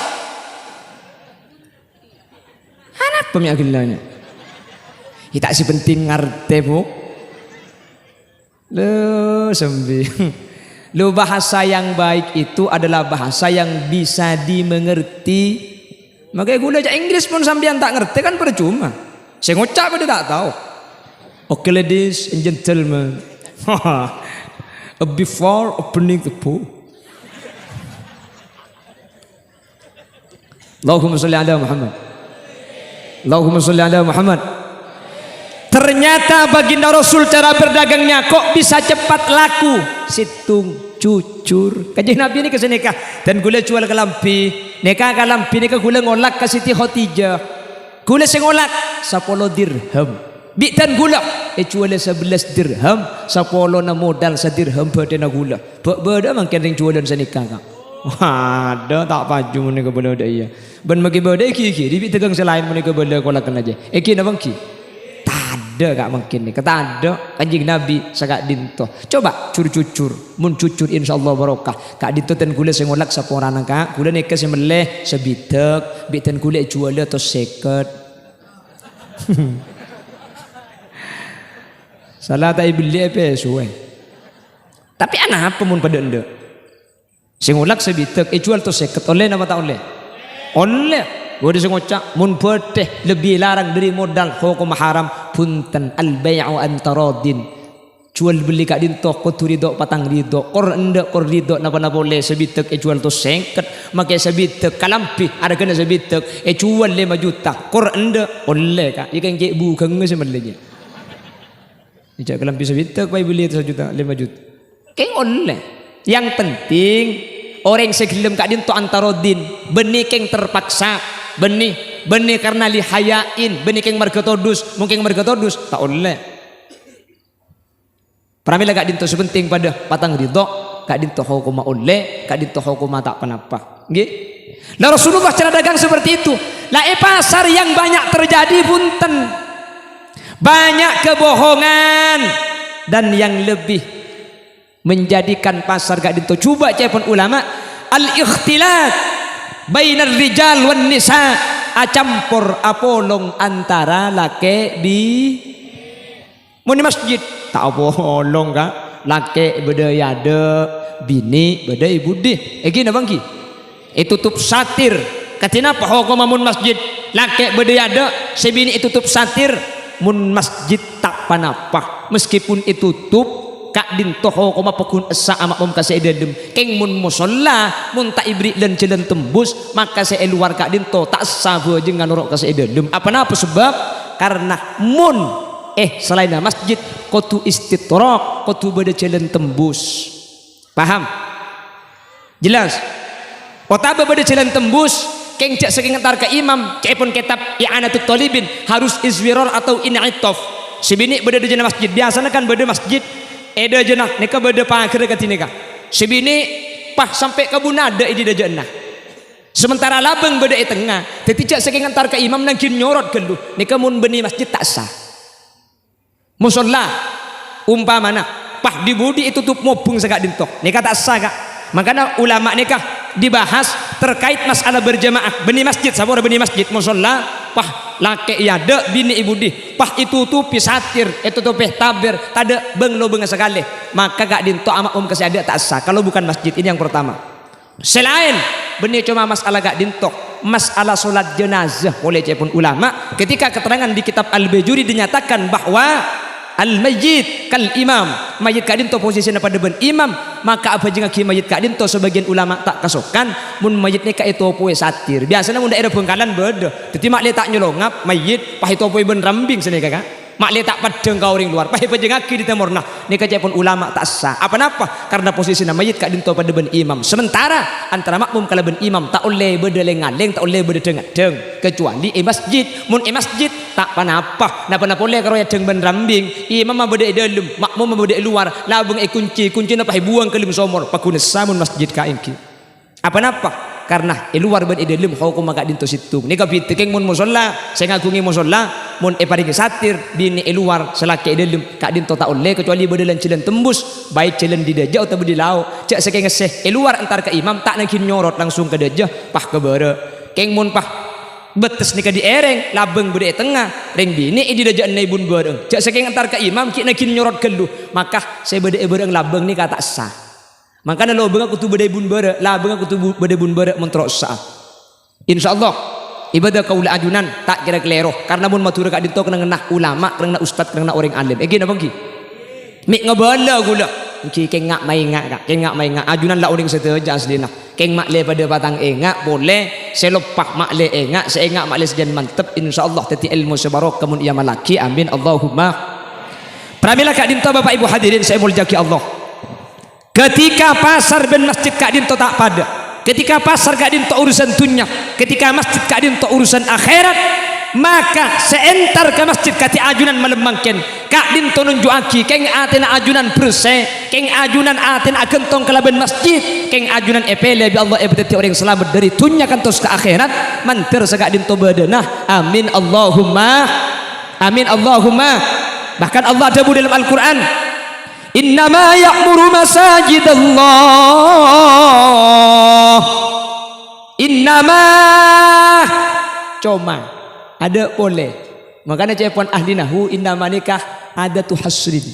Anapa mè' aghellâ'âna? Ya, ta' sè penting ngartè, Bu. Lho, sambi. Lho, bahasa yang baik itu adalah bahasa yang bisa dimengerti. Makanya ghulâ ca' Inggris pon sampèyan ta' ngartè kan percuma. Sè ngoca' padâ ta' tao. Oke, ladies and gentlemen. A before opening the book. Allahumma sholli ala Muhammad. Allahumma sholli ala Muhammad. Ternyata baginda Rasul cara berdagangnya kok bisa cepat laku. Sèttong, jujur. Kanjeng Nabi nèka sanèka. Dan ghulâ jual kalambhi. Nèka kalambhi nèka ghulâ ngolak ka Siti Khadijah. Ghulâ sè ngolak sapolo dirham. Bi' dân ghulâ èjuwâlâ sabellâs dirham, sapolona modal sadirham bâdâna ghulâ. Bâ'-bâdâ'â mangkèn rèng juwâlân sanèka, Ka'. Waduh, ta' paju mon nèka bâlâ dâ' iyâ. Bân maghi bâdâ èghi-èghi, dhibi' dâgâng sè laèn mon nèka bâlâ kolakan ajâ. Èghi napa èghi? Tadâ', Ka', mangkèn nèka. Tadâ', Kanjeng Nabi saka'dinto. Coba jur-jujur. Mon jujur, insyaallah barokah. Ka'dinto dân ghulâ sè ngolak saporana, Ka'. Ghulâ nèka sè mellè sabidhâk, bi' dân ghulâ èjuwâlâ tos sèket. Sala ta' èbelli è pèsoè. Tapè anapa mon padâ endâ'? Sè ngolak sabidhâk èjuwâl tos sèket, ollè napa ta' ollè? Ollè. Bâdâ sè ngoca', "Mon bâdâ lebbi larang dâri modal, hokomma haram." Bhunten, al-bai'u an taradin. Juwâl bellè ka'dinto kodhu ridho patang ridho. Kor endâ', kor ridho napa-napa ollè, sabidhâk èjuwâl tos sèket. Makè sabidhâk kalambhi, arghâna sabidhâk èjuwâl lèma juta. Kor endâ', ollè, Ka'. Iyâ kèng cè' bugângnga sè mellè, jâ. Jâ' kalambhi sabidhâk, pas èbelli sajuta, lèma juta. Kèng ollè. Yang penting, orèng sè ghellem ka'dinto an taradin. Bânnè kèng terpaksa. Bânnè, bânnè karna li haya'in. Bânnè kèng marghâ todus. Mon kèng marghâ todus, ta' ollè. Pramèla ka'dinto sè penting padâ patang ridho, ka'dinto hokomma ollè, ka'dinto hokomma ta' ponapa. Ngghi? Lah, Rasulullah cara dagang seperti itu. Lah, è pasar yang banyak terjadi, bhunten. Banyak kebohongan dan yang lebih menjadikan pasar ka'dinto, coba ca'èpon ulama, al-ikhtilat bainar rijal wan nisa, acampor apolong antara lakè' bi-, Mon è masjid, ta' apolong, Ka'. Lakè' bâdâ è adâ', binè' bâdâ è budi. Èghi napa èghi? Ètotop satir. Kadhi napa hokomma mon masjid lakè' bâdâ è adâ', sè binè' ètotop satir? Mon masjid ta' ponapa. Meskipun ètotop, ka'dinto hokomma pagghun essa' ama'mom ka sè è dâlem. Kèng mon mosolla, mon ta' èberri' lan-jhâlân tembus, maka sè è lowar ka'dinto ta' essa bhâjângnga noro' ka sè è dâlem. Aponapa sabâb? Karna mon Eh, salaènna masjid kodhu istitraq, kodhu bâdâ jhâlân tembus. Paham? Jelas? Otabâ bâdâ jhâlân tembus, kèng jhâ' sakèng entar ka imam, ca'èpon kètab I'anatut Thalibin, harus izwirar atau in'itaf. Sè binè' bâdâ è dâjâna masjid, biyasana kan bâdâ masjid, è dâjâna nèka bâdâ paghârra kadhi nèka. Sè binè' pas sampè' ka bun adâ' è dâjâna. Sementara labâng bâdâ è tengnga, dhâddhi jhâ' sakèng entar ka imam nangghing nyorot ghâllu. Nèka mon bânnè masjid ta' sah. Mosolla, umpamana, Pas di-budi ètotop mobung sè ka'dinto. Nèka ta' essa, Ka'. Mangkana ulama nèka dibahas terkait masalah berjamaah. Bânnè masjid, saporana bânnè masjid, mosolla, pas lakè' è adâ', binè è budi, pas ètotopè satir, ètotopè tabir, tadâ' bâng-lobângnga sakalè. Maka ka'dinto ama'mum ka sè adâ' ta' essa, kalau bukan masjid. Ini yang pertama. Sè laèn, bânnè coma masalah ka'dinto, masalah sholat jenazah polè ca'èpon ulama. Ketika keterangan di kitab Al-Bajuri dinyatakan bahwa al-mayyit kal imam, mayyit ka'dinto posisina padâ bân imam, maka abhâjângaghi mayyit ka'dinto. Sabâgiyân ulama ta' kasokan, mon mayyit nèka ètopowè satir. Biyasana mon daerah Bangkalan bâdâ. Dhâddhi ma'lè ta' nyolongap mayyit, pas ètopowè bân rambing sanèka, Ka'. Ma'lè ta' peddhâng ka orèng lowar, pas èbhâjângaghi di tèmorra. Nèka ca'èpon ulama ta' essa. Apa napa? Karena posisina mayyit ka'dinto padâ bân imam. Sementara antara ma'mum kalabân imam ta' ollè bâdâ lèng-ngalèng, ta' ollè bâdâ dhâng-ngaddhâng, kecuali è masjid. Mon è masjid, ta' pa-napa. Napa-napa polè karo èadhâng bân rambing. Imamma bâdâ è dâlem, ma'mumma bâdâ è lowar. Labâng èkoncè, koncèna pas èbuwâng ka dâlem somor. Paghun essa mon masjid, Ka', ènggi. Apa napa? Karna è lowar bân è dâlem hokomma ka'dinto sèttong. Nèka bhidhâ kèng mon mosolla, sè ngaghungè mosolla, mon èparèngè satir, binè è lowar, sè lakè è dâlem, ka'dinto ta' ollè, kecuali bâdâ lan-jhâlân tembus, baik jhâlân di dâjâ otabâ di lao'. Jhâ' sakèng ngèssè è lowar entar ka imam, ta' nangghing nyorot langsung ka dâjâ, pas ka bârâ'. Kèng mon pas bâtes nèka dièrèng, labâng bâdâ è tengnga, rèng binè è di dâjâ'ânna è bun bârâ'ân. Jhâ' sakèng entar ka imam, ghi' nangghing nyorot ghâllu. Maka sè bâdâ è bârâ'ân labâng nèka ta' essa. Mangkana lobângnga kodhu bâdâ è bun bârâ', labângnga kodhu bu-, bâdâ è bun bârâ' mon terro essa. Insyaallah, ibadah kaulâ ajunan ta' kèra kalèro, karna mon Madhurâ ka'dinto kennengnganna ulama, kennengnganna ustad, kennengnganna orèng alim. Ènggi napa ènggi? Mè' ngabâlâ kaulâ. Ènggi kèng nga' maènga', Ka', kèng nga' maènga'. Ajunan la orèng sadhâjâ asllina. Kèng ma'lè padâ patang ènga' polè, sè loppa ma'lè ènga', sè ènga' ma'lè sajân mantep, insyaallah dhâddhi èlmo sè barokah mon èamallaghi. Amin, Allahumma. Pramèla ka'dinto Bapak Ibu hadirin sè èmoljâ'aghi Allah. Ketika pasar bân masjid ka'dinto ta' padâ, ketika pasar ka'dinto urusan dhunnya, ketika masjid ka'dinto urusan akhèrat, maka sè entar ka masjid kadhi ajunan malem mangkèn, ka'dinto nonjhu'aghi kèng atèna ajunan bersè, kèng ajunan atèna aghântong kalabân masjid, kèng ajunan èpèlè bi' Allah èpadhâddhi orèng salamet dâri dhunnya kantos ka akhèrat, mandhâr saka'dinto bâdâna. Amin, Allahumma. Amin, Allahumma. Bahkan Allah adhâbu dâlem Al-Qur'an, "Innama ya'muru masajidallah." Innama, coma, adâ' polè. Mangkana ca'èpon ahli nahwu, innama nèka adatu hasrin.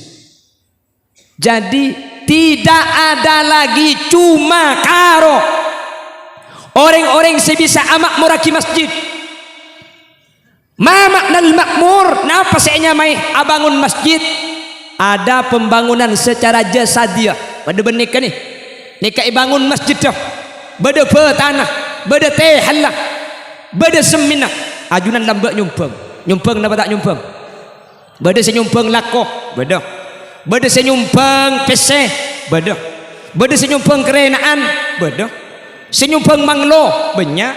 Jadi, tidak ada lagi cuma karo orèng-orèng sè bisa ama'morraghi masjid. Ma ma'nal ma'mur? Napa sè ènyamaè abângon masjid? Ada pembangunan secara jasadiyah. Padâ bân nèka nè. Nèka èbângon masjiddhâ. Bâdâ bâtana, bâdâ tèhalla, bâdâ semmèna. Ajunan lambâ' nyombhâng. Nyombhâng napa ta' nyombhâng? Bâdâ sè nyombhâng lako, bâdâ. Bâdâ sè nyombhâng pèssè, bâdâ. Bâdâ sè nyombhâng karèna'an, bâdâ. Sè nyombhâng manglo, bânnya'.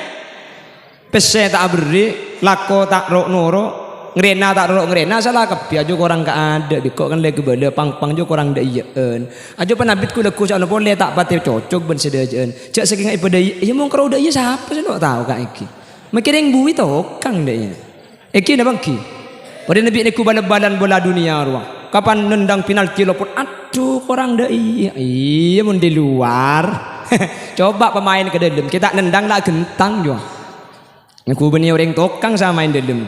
Pèssè ta' aberri', lako ta' ro'-noro', ngrèna ta' ro'-ngrèna, sala kabbhi. Ajo korang kaadâ', bi' engko' kan la èkabâlâ, pang-pang jhâ' korang dâ' iyâ'ân. Ajo panabit ku lagghu sè ana polè ta' patè cocok bân sadhâjâ'ân. Jhâ' sakènga èpadâ iyâ, iyâ mon karo dâ' iyâ sapa sè no' tao ka ènggi? Makè rèng buwi tokang dâ' iyâ. Ènggi napa ènggi? Padâna bi' nèko bal-balan bola dunia rowa. Kapan nendang penalti lopot, aduh, korang dâ' iyâ. Iyâ, mon di luar. Coba pemain ka dâlem, kita nendang la ghentang jhuwa. Nèko bânnè orèng tokang sè maèn dâlem.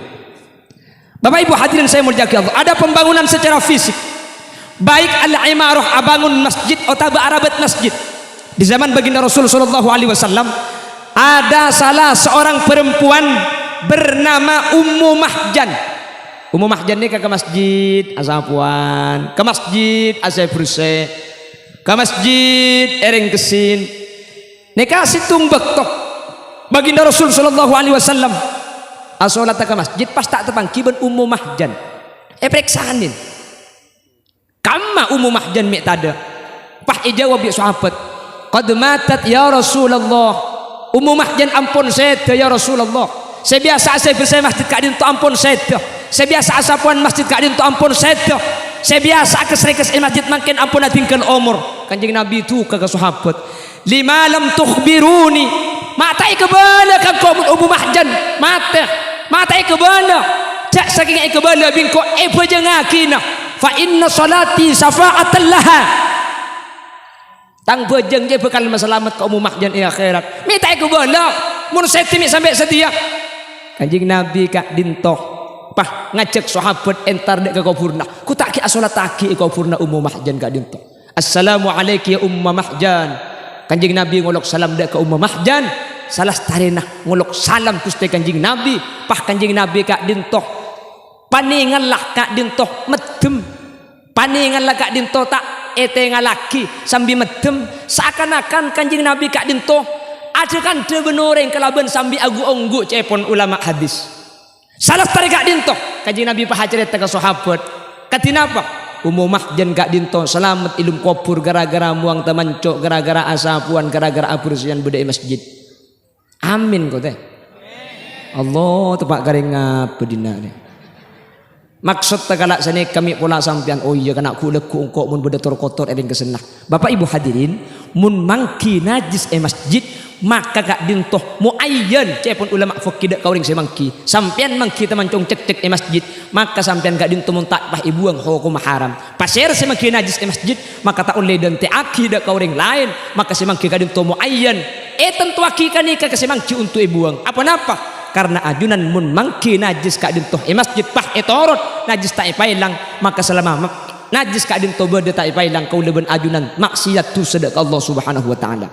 Bapak Ibu hadirin saya muliakan Allah, ada pembangunan secara fisik. Baik al-imarah, abângon masjid, otabâ arabât masjid. Di zaman baginda Rasul sallallahu alaihi wasallam, ada salah seorang perempuan bernama Ummu Mahjan. Ummu Mahjan nèka ka masjid asapowan, ka masjid asè-bersè, ka masjid èrèngkèsè. Nèka sèttong bâkto baginda Rasul sallallahu alaihi wasallam asolatta ka masjid, pas ta' tapangghi bân Ummu Mahjan. Èparèksanè. Kamma Ummu Mahjan mè' tadâ'? Pas èjâwâb bi' sahabat, "Qad matat ya Rasulullah." Ummu Mahjan ampon sèdhâ, ya Rasulullah. Sè biyasa asè-bersè masjid ka'dinto ampon sèdhâ. Sè biyasa asapowan masjid ka'dinto ampon sèdhâ. Sè biyasa akes-rèkes è masjid mangkèn ampon adhingghâl omor. Kanjeng Nabi duka ka sahabat. "Lima lam tukhbiruni?" Ma' ta' èkabâlâ ka engko' mon Ummu Mahjan matè? Ma' ta' èkabâlâ? Jhâ' sakènga èkabâlâ bi' engko' èbhâjângngaghinah. "Fa inna sholati syafa'atan laha." Tang bhâjâng jâ' bhâkal masalamet ka Ummu Mahjan è akhèrat. Mè' ta' èkabâlâ, mon sèdhi mè' sampè' sadhiyâ. Kanjeng Nabi ka'dinto, pas ngajhâk sahabat entar dâ' ka kobhurrâ. Ghu ta' ghi' asolattaghi è kobhurrâ Ummu Mahjan ka'dinto. "Assalamu alaiki ya Umma Mahjan." Kanjeng Nabi ngolok salam dâ' ka Umma Mahjan. Salastarèna ngolok salam Ghustè Kanjeng Nabi. Pas Kanjeng Nabi ka'dinto, panèngalla ka'dinto meddhem. Panèngalla ka'dinto ta' ètèngallaghi sambi meddhem, saakan-akan Kanjeng Nabi ka'dinto adhâ-kandhâ bân orèng kalabân sambi aghu-ongghu ca'èpon ulama hadis. Salastarè ka'dinto, Kanjeng Nabi pas acarèta ka sahabat. Kadhi napa? Ummu Mahjan ka'dinto salamet è lem kobhur ghârâ-ghârâ mowang tamanco', ghârâ-ghârâ asapowan, ghârâ-ghârâ abersiyan bâdâ è masjid. Amin, kote. Allah, teppa' karèng ngabâ dinna' rè. Maksod takala' sanèka mè' pola sampèyan, oh iyâ, kana' ghu'-lagghu' engko' mon bâdâ tor-kotor èrèng kessenna. Bapak Ibu hadirin, mon mangghi najis è masjid, maka ka'dinto muayyan, ca'èpon ulama fikih dâ' ka orèng sè mangghi. Sampèyan mangghi tamanco' cekcek è masjid, maka sampèyan ka'dinto mon ta' pas èbuwâng hokomma haram. Pasèra sè mangghi najis è masjid, maka ta' ollè èdântè'aghi dâ' ka orèng laèn, maka sè mangghi ka'dinto muayyan. Ètantowaghi ghânèka ka sè mangghi onto' èbuwâng. Aponapa? Karna ajunan mon mangghi najis ka'dinto è masjid, pas ètorot, najis ta' èpaèlang, maka salama ma-, najis ka'dinto bâdâ ta' èpaèlang, kaulâ bân ajunan maksiat dhusa dâ' ka Allah Subhanahu wa Ta'ala.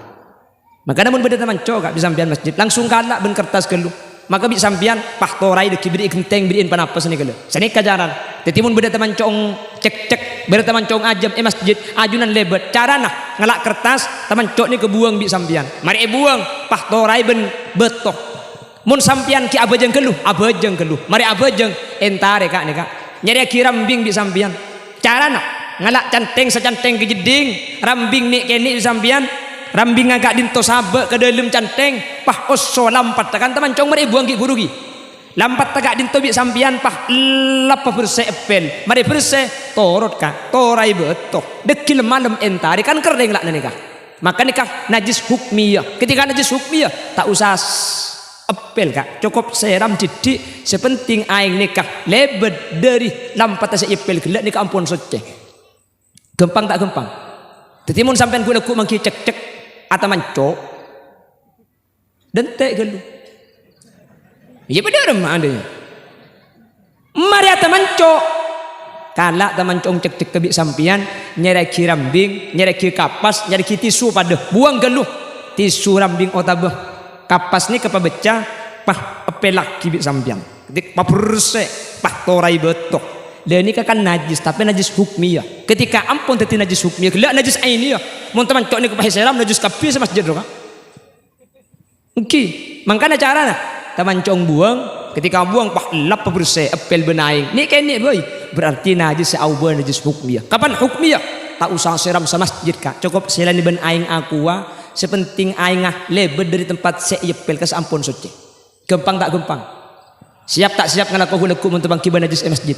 Mangkana mon bâdâ tamanco' ka bi' sampèyan masjid, langsung kala' bân kertas ghâllu. Maka bi' sampèyan pas toraè dâggi' bherri'i ghentèng, bherri'i ponapa sanèka la. Sanèka carana. Dâddhi mon bâdâ tamanco' cekcek, bâdâ tamanco' ajâm è masjid, ajunan lèbât. Carana ngala' kertas, tamanco' nèka buwâng bi' sampèyan. Marè èbuwâng, pas toraè bân bâto. Mon sampèyan ghi' abhâjâng ghâllu, abhâjâng ghâllu. Marè abhâjâng, entarè ka'nèka. Nyarèyaghi rambing bi' sampèyan. Carana, ngala' canthèng sacanthèng ka jeddhing, rambing nè'-kènè' bi' sampèyan, rambingnga ka'dinto sabâ' ka dâlem canthèng, pas osso lampatta kan tamanco' marè èbuwâng ghi' bhuru ghi. Lampatta ka'dinto bi' sampèyan, pas ellap bhersè eppèl. Marè bhersè, torot ka, toraè bâto. Dâggi' lem-malem entarè kan kerrèng la' nèka. Maka nèka najis hukmiyah. Ketika najis hukmiyah, ta' osa s-, eppèl, Ka'. Cokop sèram dhiddhi', sè pentèng aèng nèka lèbât dâri lampatta sè èeppèl ghellâ' nèka ampon soccè. Ghâmpang ta' ghâmpang? Dâddhi, mon sampèyan ghu'-lagghu' mangghi cekcek, atamanco', dântè' ghâllu. Iyâ, bhender, ma' adâ'. Marè atamanco'. Kala' tamanco' cekcekka bi' sampèyan, nyarèyaghi rambing, nyarèyaghi kapas, nyarèyaghi tisu padâ. Buwâng ghâllu. Tisu, rambing otabâ kapas nèka pabâcca, pas eppèllaghi bi' sampèyan. Dik pabhersè, pas toraè bâto. Lha nèka kan najis, tapè najis hukmiyah. Ketika ampon dâddhi najis hukmiyah, ghellâ' najis ainiyah. Mon tamanco' nèka pas èsèram, najis kabbhi sè masjid rowa. Èngghi, mangkana carana, tamanco' buwâng, ketika buwâng, pas ellap pabhersè, eppèl bân aèng. Nè'-kènè' bhâi, berarti najis sè aobâ najis hukmiyah. Kapan hukmiyah? Ta' osa sèram samasjid, Ka'. Cokop sèlènè bân aèng aqua, sè pentèng aèngnga lèbât dâri tempat sè èeppèl ka saampon soccè. Ghâmpang ta' ghâmpang? Siap ta' siap ngalako ghu'-lagghu' mon tapangghi bân najis è masjid?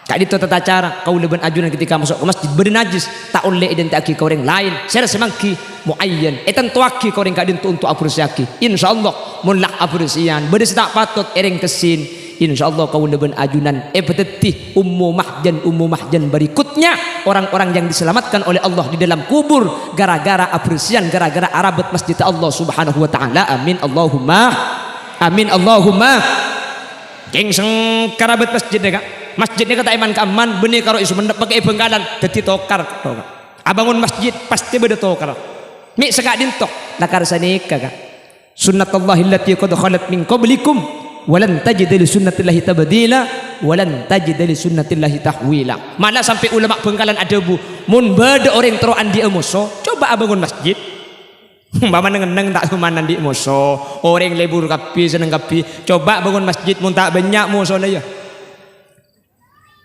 Ka'dinto tata cara, kaulâ bân ajunan ketika maso' ka masjid bâdâ najis, ta' ollè èdântè'aghi ka orèng laèn. Sèra sè mangghi, muayyan, ètantowaghi ka orèng ka'dinto onto' abhersèyaghi. Insyaallah, mon la abhersèyan, bâdâ sè ta' patot èrèng kessin, insyaallah kaulâ bân ajunan èpadâddhi Ummu Mahjan, Ummu Mahjan berikutnya, orang-orang yang diselamatkan oleh Allah di dalam kubur gara-gara abhersèyan, gara-gara arabât masjid Allah Subhanahu wa Ta'ala. Amin, Allahumma amin, Allahumma. Kèng sèngkara abât masjid nèka. Masjid nèka ta' èman-ka'emman, bânnè karo è Songennep, pakè'è Bhângkalan, dâddhi tokar. Abângon masjid, pastè bâdâ tokar. Mè' saka'dinto, lakar sanèka, Ka'. Sunnatullahi allati qad khalat min qablikum, wa lan tajida li sunnatillahi tabdila, wa lan tajida li sunnatillahi tahwila. Mala sampè' ulama Bhângkalan adhâbu, "Mon bâdâ orèng terro andi'â moso, coba abângon masjid." Umpama neng-enneng ta' toman andi' moso, orèng lebur kabbhi, senneng kabbhi. Coba bângon masjid, mon ta' bânnya' mosona, yâ.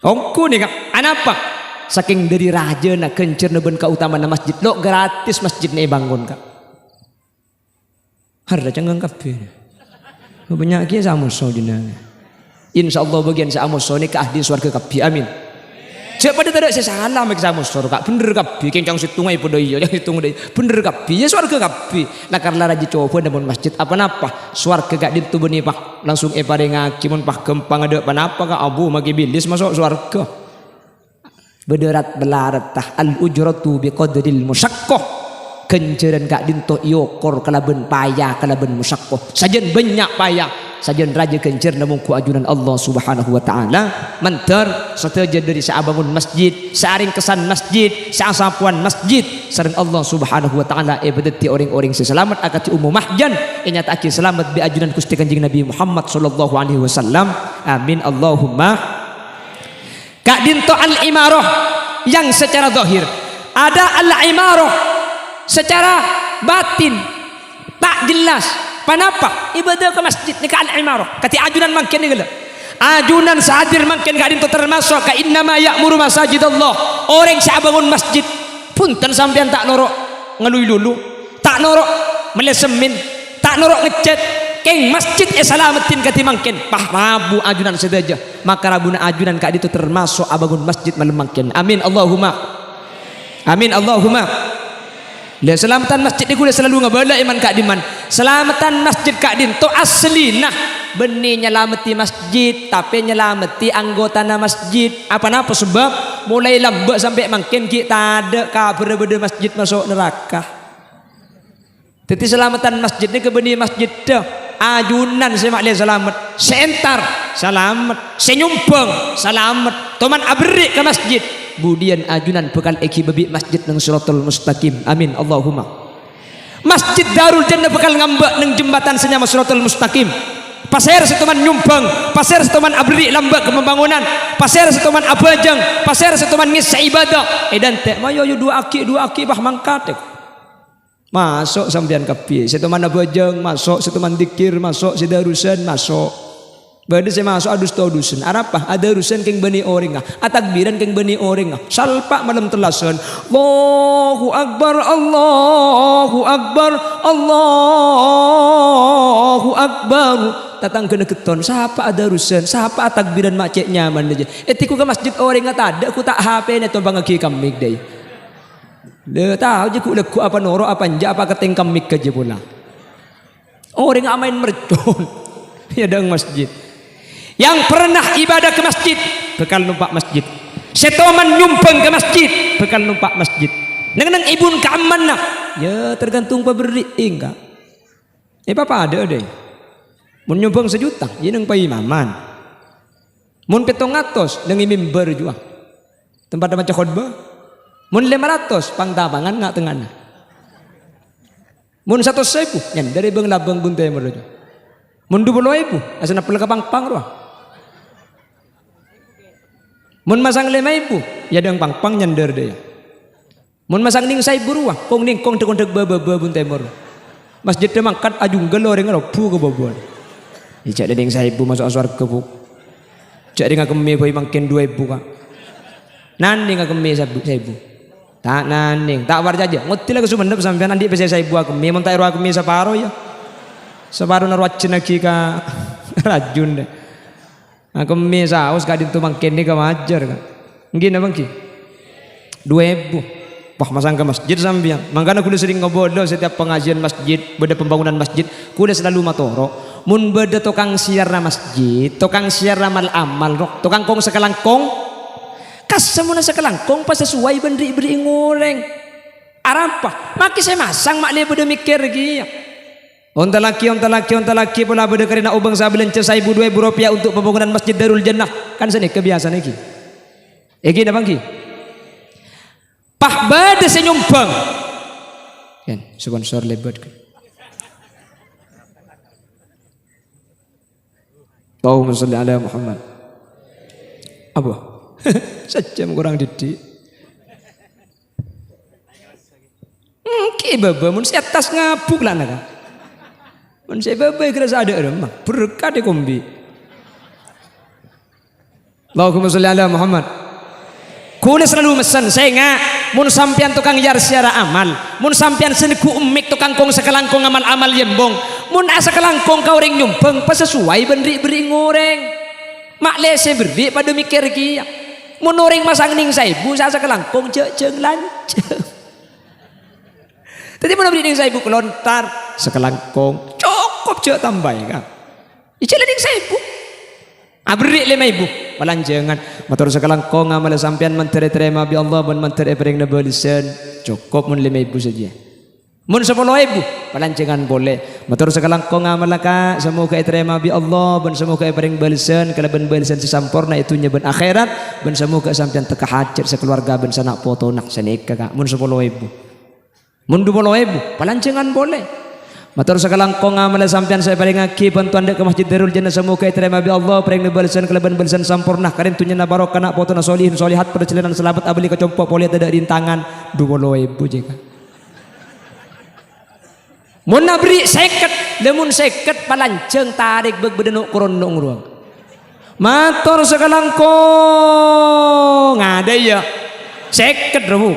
Ongghu nèka, anapa? Sakèng dâri rajâna, ghânjhârânna bân kaotamana masjid. Lo' gratis masjid nè' èbângon, Ka'. Harra cengngeng kabbhi. Bânnya' kèya sè amoso jennengnga. Insyaallah bâgiyân sè amoso nèka ahli sowarghâ kabbhi. Amin. Jhâ' padâ tadâ' sè sala mèk sè amoso, Ka'. Bhender kabbhi. Kèng ca'na sèttonga padâ iyâ, ca'na sèttonga padâ iyâ. Bhender kabbhi. Yâ sowarghâ kabbhi. Lakar la rajâ cobâna mon masjid apa-napa. Sowarghâ ka'dinto bânnè pas langsung èparèngaghi mon pas ghâmpang adâ' pa-napa, Ka', abu, maghi bilis maso' sowarghâ. Bâdâ rat-, bâlârâtta, "Al-ujratu biqadril masyaqqah." Ghânjhârân ka'dinto èokor kalabân paya, kalabân masyaqqah. Sajân bânnya' paya, sajân rajâ ghânjhârânna mongghu ajunan Allah Subhanahu wa Ta'ala. Mandhâr sadhâjâ dhâri sè abângon masjid, sè aringkesan masjid, sè asapowan masjid sareng Allah Subhanahu wa Ta'ala èpadhâddhi rèng-orèng sè salamet akadhi Ummu Mahjan, ènyata'aghi salamet bi' ajunan Ghustè Kanjeng Nabi Muhammad sallallahu alaihi wasallam. Amin, Allahumma. Ka'dinto al-imarah yang secara zahir. Ada al-imarah secara batin. Ta' jelas. Ponapa? Ibadah ka masjid nèka al-imarah. Kadhi ajunan mangkèn nèka, lho. Ajunan sè hadir mangkèn ka'dinto termasuk ka innama ya'muru masajidallah. Orèng sè abângon masjid. Bhunten sampèyan ta' noro' ngalui lulu. Ta' noro' mellè semmin, ta' noro' ngecèt, kèng masjid èsalameddhin kadhi mangkèn. Pas rabu ajunan sadhâjâ, maka rabuna ajunan ka'dinto termasuk abângon masjid malem mangkèn. Amin, Allahumma. Amin, Allahumma. Lha, salameddhân masjid nèko lè salalu ngabâlâ è man ka'dimman. Salameddhân masjid ka'dinto aslina bânnè nyalameddhi masjid, tapè nyalameddhi anggotana masjid. Apa napa sebab? Molaè lambâ' sampè' mangkèn ghi' tadâ' kabhârrâ bâdâ masjid maso' naraka. Dhâddhi, salameddhân masjid nèka bânnè masjiddhâ. Ajunan sè ma'lè salamet, sè entar salamet, sè nyombhâng salamet, toman aberri' ka masjid. Budiyân ajunan bhâkal èghibâ bi' masjid neng Shiratal Mustaqim. Amin, Allahumma. Masjid Darul Jannah bhâkal ngambâ' neng jembatan sè nyama Shiratal Mustaqim. Pasèra sè toman nyombhâng, pasèra sè toman aberri' lambâ' ka pambângonan, pasèra sè toman abhâjâng, pasèra sè toman ngèssè ibadah. È dântè', mayu, yu, du'aaghi, du'aaghi, pas mangkat. Maso' sampèyan kabbhi. Sè toman abhâjâng, maso'. Sè toman dzikir, maso'. Sè darusan, maso'. Bâdâ sè maso' adus-todusan. Arapa? Adarusan kèng bânnè orèngnga. Atakbiran kèng bânnè orèngnga. Salpa' malem tellasan. Allahu Akbar, Allahu Akbar, Allahu Akbar. Tatangghâna ghetton. Sapa adarusan? Sapa atakbiran ma' cè' nyaman jâ. Ètèko ka masjid orèngnga tadâ', ghu ta' H P-na ètompangngaghi ka mik, dâi. Lha, tao jâ ghu-, lagghu' apa noro', apa enjâ', apa katèngka mik jâ pola. Orèng amaèn mercon. Ya, dâ' masjid. Yang pernah ibadah ke masjid, bhâkal nompa' masjid. Sè toman nyombhâng ka masjid, bhâkal nompa' masjid. Neng-enneng èbun ka'emmanna, ya, tergantung paberri' èngka. Èpapadâ'â, dâi. Mon nyombhâng sajuta, ya neng paimaman. Mon pèttong atos, neng è mimbar juwa. Tempatta maca khotbah. Mon lèma ratos, pang-tapangan nga'-tengnga'anna. Mon satos èbu, nyandâr è bâng-labâng bun tèmor rowa. Mon du polo èbu, asèna pel ka pang-pang rowa. Mon masang lèma èbu, ya dâ' pang-pang nyandâr dâ' iyâ. Mon masang nèng saèbu rowa, kong-nèngkong dhâk-ondhâk bâ-bâbâ bun tèmor. Masjiddhâ mangkat ajungghâl orèngnga robbhu ka bâbâna. Ijâ' nèng saèbu maso' sowarghâ, Bu. Jâ' rèng akemmè bhâi mangkèn du èbu, Ka'. Nanèng akemmè sabu-, saèbu. Ta' nanèng, ta' parcajâ. Ngoddi la ka Songennep sampèyan andi' pèssè saèbu akemmè, mon ta' èro akemmè saparo, ya. Saparona rowa ajhânnaghi ka rajun, dâ'. Akemmè saos ka'dinto mangkèn nèka wajâr, Ka'. Èngghi napa èngghi? Du èbu. Wah, masang ka masjid sampèyan. Mangkana ghulâ serrèng ngobrol setiap pengajian masjid, bâdâ pembangunan masjid, ghulâ selalu matoro'. Mon bâdâ tokang siyarra masjid, tokang siyarra mal-amal, no, tokang kong-sakalangkong, kasemona sakalangkong pas sesuai bân ri'-bâri'na orèng. Arapa? Make sè masang ma' lè bâdâ mèkkèr kèya. Ontallaghi, ontallaghi, ontallaghi, pola bâdâ karèna obâng sè abâlânjhâ saèbu du èbu ropèya untuk pembangunan Masjid Darul Jannah. Kan sanèka biyasana ghi. Èngghi napa èngghi? Pas bâdâ sè nyombhâng. Kan, sponsor lèbât, kan. Allahumma sholli ala Muhammad. Apa? Sajjhâm korang didik. Èngghi bâbâ, mon sè attas ngabuk la nèka. Mon sè bâbâ kèra sadhâ' remma, berkat èkombi. Allahumma sholli ala Muhammad. Ghulâ selalu messen, sènga', mon sampèyan tokang yar-siyara amal, mon sampèyan sè neggu' emmik tokang kong-sakalangkong amal-amal yembong, mon asakalangkong ka orèng nyombhâng, pas sesuai bân ri'-bâri'na orèng. Ma' lè sè berri' padâ mèkkèr kèya. Mon orèng masang nèng saèbu, sè asakalangkong jhâ'-jhâng lanjhâng. Dhâddhi, mon aberri' nèng saèbu kalontar, sakalangkong, cokop jhâ' tambâi, Ka'. Ijâ la nèng saèbu. Aberri' lèma èbu. Palanjhângan. Mator sakalangkong amalla sampèyan mandhâr ètarèma bi' Allah bân mandhâr èparèngana bâlessan. Cokop mon lèma èbu sajâ. Mon sapolo èbu, palanjhângan polè. Mator sakalangkong amalla, Ka', samoghâ ètarèma bi' Allah bân samoghâ èparèng bâlessan kalabân bâlessan sè samporna è dhunnya bân akhèrat, bân samoghâ sampèyan tekka hajhât sakaluwarga bân sana' potona sanèka, Ka'. Mon sapolo èbu. Mon du polo èbu, palanjhângan polè. Mator sakalangkong amalla sampèyan sè èparèngaghi bhântowan dâ' ka Masjid Darul Jannah, samoghâ ètarèma bi' Allah, parèngana bâlessan kalabân bâlessan samporna, karèn dhunnyana barokah, na' potona solihin solihat, parjhâlânan salamet abâli ka compo' polè tadâ' rintangan. Du polo èbu, jhâ', Ka'. Mon aberri' sèket, la mon sèket palanjhâng tarèk bâk bâdâ no'-koron no' rowa. Mator sakalangkong, ada iyâ. Sèket, Rabu.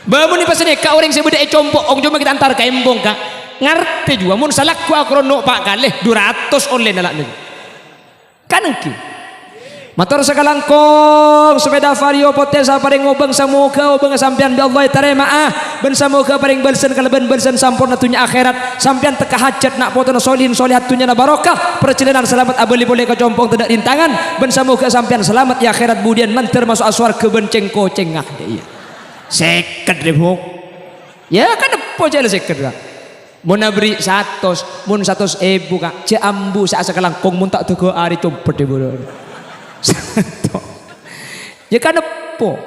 Bâ, mon èpasanèka orèng sè bâdâ è compo', ong coma kita antar ka embong, Ka'. Ngartè juwa, mon salagghu akoron no' pa' kalè, du ratos ollèna la nèng. Kan ènggi. Mator sakalangkong, sepeda Vario potè saparèng obâng, samoghâ obângnga sampèyan bi' Allah ètarèma'a, bân samoghâ parèng bâlessan kalabân bâlessan samporna dhunnya akhèrat. Sampèyan tekka hajhât, na' potona solihin solihat, dhunnyana barokah, parjhâlânan salamet abâli polè ka compo' tadâ' rintangan, bân samoghâ sampèyan salamet è akhèrat budiyân mandhâr maso'a sowarghâ bân cèng-kocèngnga. Iyâ. Sèket, Rabu. Iyâ, kan eppo jhâ' la sèket, Ka'. Mon aberri' satos, mon satos èbu, Ka', jhâ' ambu sè asakalangkong mon ta' dâgâ arè compet è bârâ'. Satos. Iyâ kan eppo.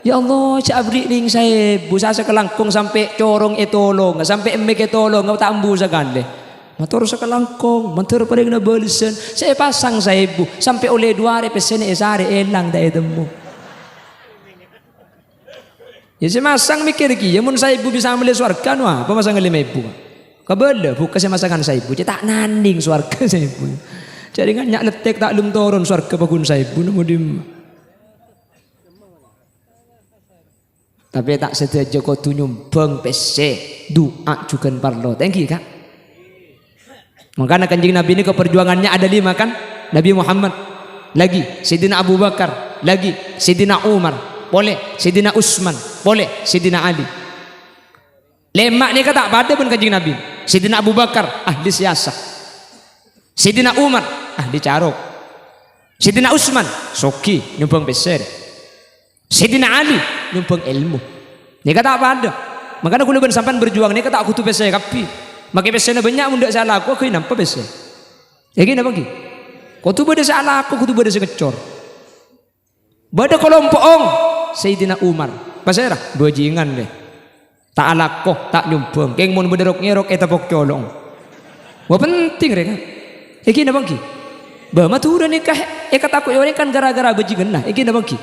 Ya Allah, jhâ' aberri' nèng saèbu, sè asakalangkong sampè' corong ètolonga, sampè' emmèk ètolonga, ta' ambu sakalè. Mator sakalangkong, mandhâr parèngana bâlessan, sè èpasang saèbu, sampè' ollè du arè pèssèna èsarè èlang ta' ètemmo. Ya, sè masang mèkkèr kèya, mon saèbu bisa mellè sowarghâ, anu apa masangan lèma èbu? Kabâlâ, buka sè masangan saèbu, cè' ta' nandhing sowarghâ saèbu. Jhâ' rèng nya' lettèk ta' lem toron sowarghâ paghun saèbu, nemmo dimma? Tapè ta' sadhâjâ kodhu nyombhâng pèssè, du'a jhughân parlo. Ta' ènggi, Ka'? Mangkana Kanjeng Nabi nèko parjuwangannya ada lima, kan? Nabi Muhammad, lagi Sayyidina Abu Bakar, lagi Sayyidina Umar, polè Sayyidina Utsman, polè Sayyidina Ali. Lèma' nèka ta' padâ bân Kanjeng Nabi. Sayyidina Abu Bakar, ahli siyasah. Sayyidina Umar, ahli carok. Sayyidina Utsman, soghi, nyombhâng pèssè. Sayyidina Ali nyombhâng èlmo. Nèka ta' padâ. Mangkana kaulâ bân sampèyan berjuang nèka ta' kodhu pèssè kabbhi. Makè pèssèna bânnya' mon dâ' sè alako, ghâi nampa pèssè. Ènggi napa ènggi? Kodhu bâdâ sè alako, kodhu bâdâ sè ngèccor. Bâdâ kalompo'ong Sayyidina Umar. Pasèra? Bâjingan, lè. Ta' alako, ta' nyombhâng. Kèng mon bâdâ rok-ngèrok ètepok colo'na. Wah, penting, rè, Ka'. Ènggi napa ènggi? Bâ, Madhurâ nèka è-, èkatako'è orèng kan gara-gara bâjinganna. Ènggi napa ènggi?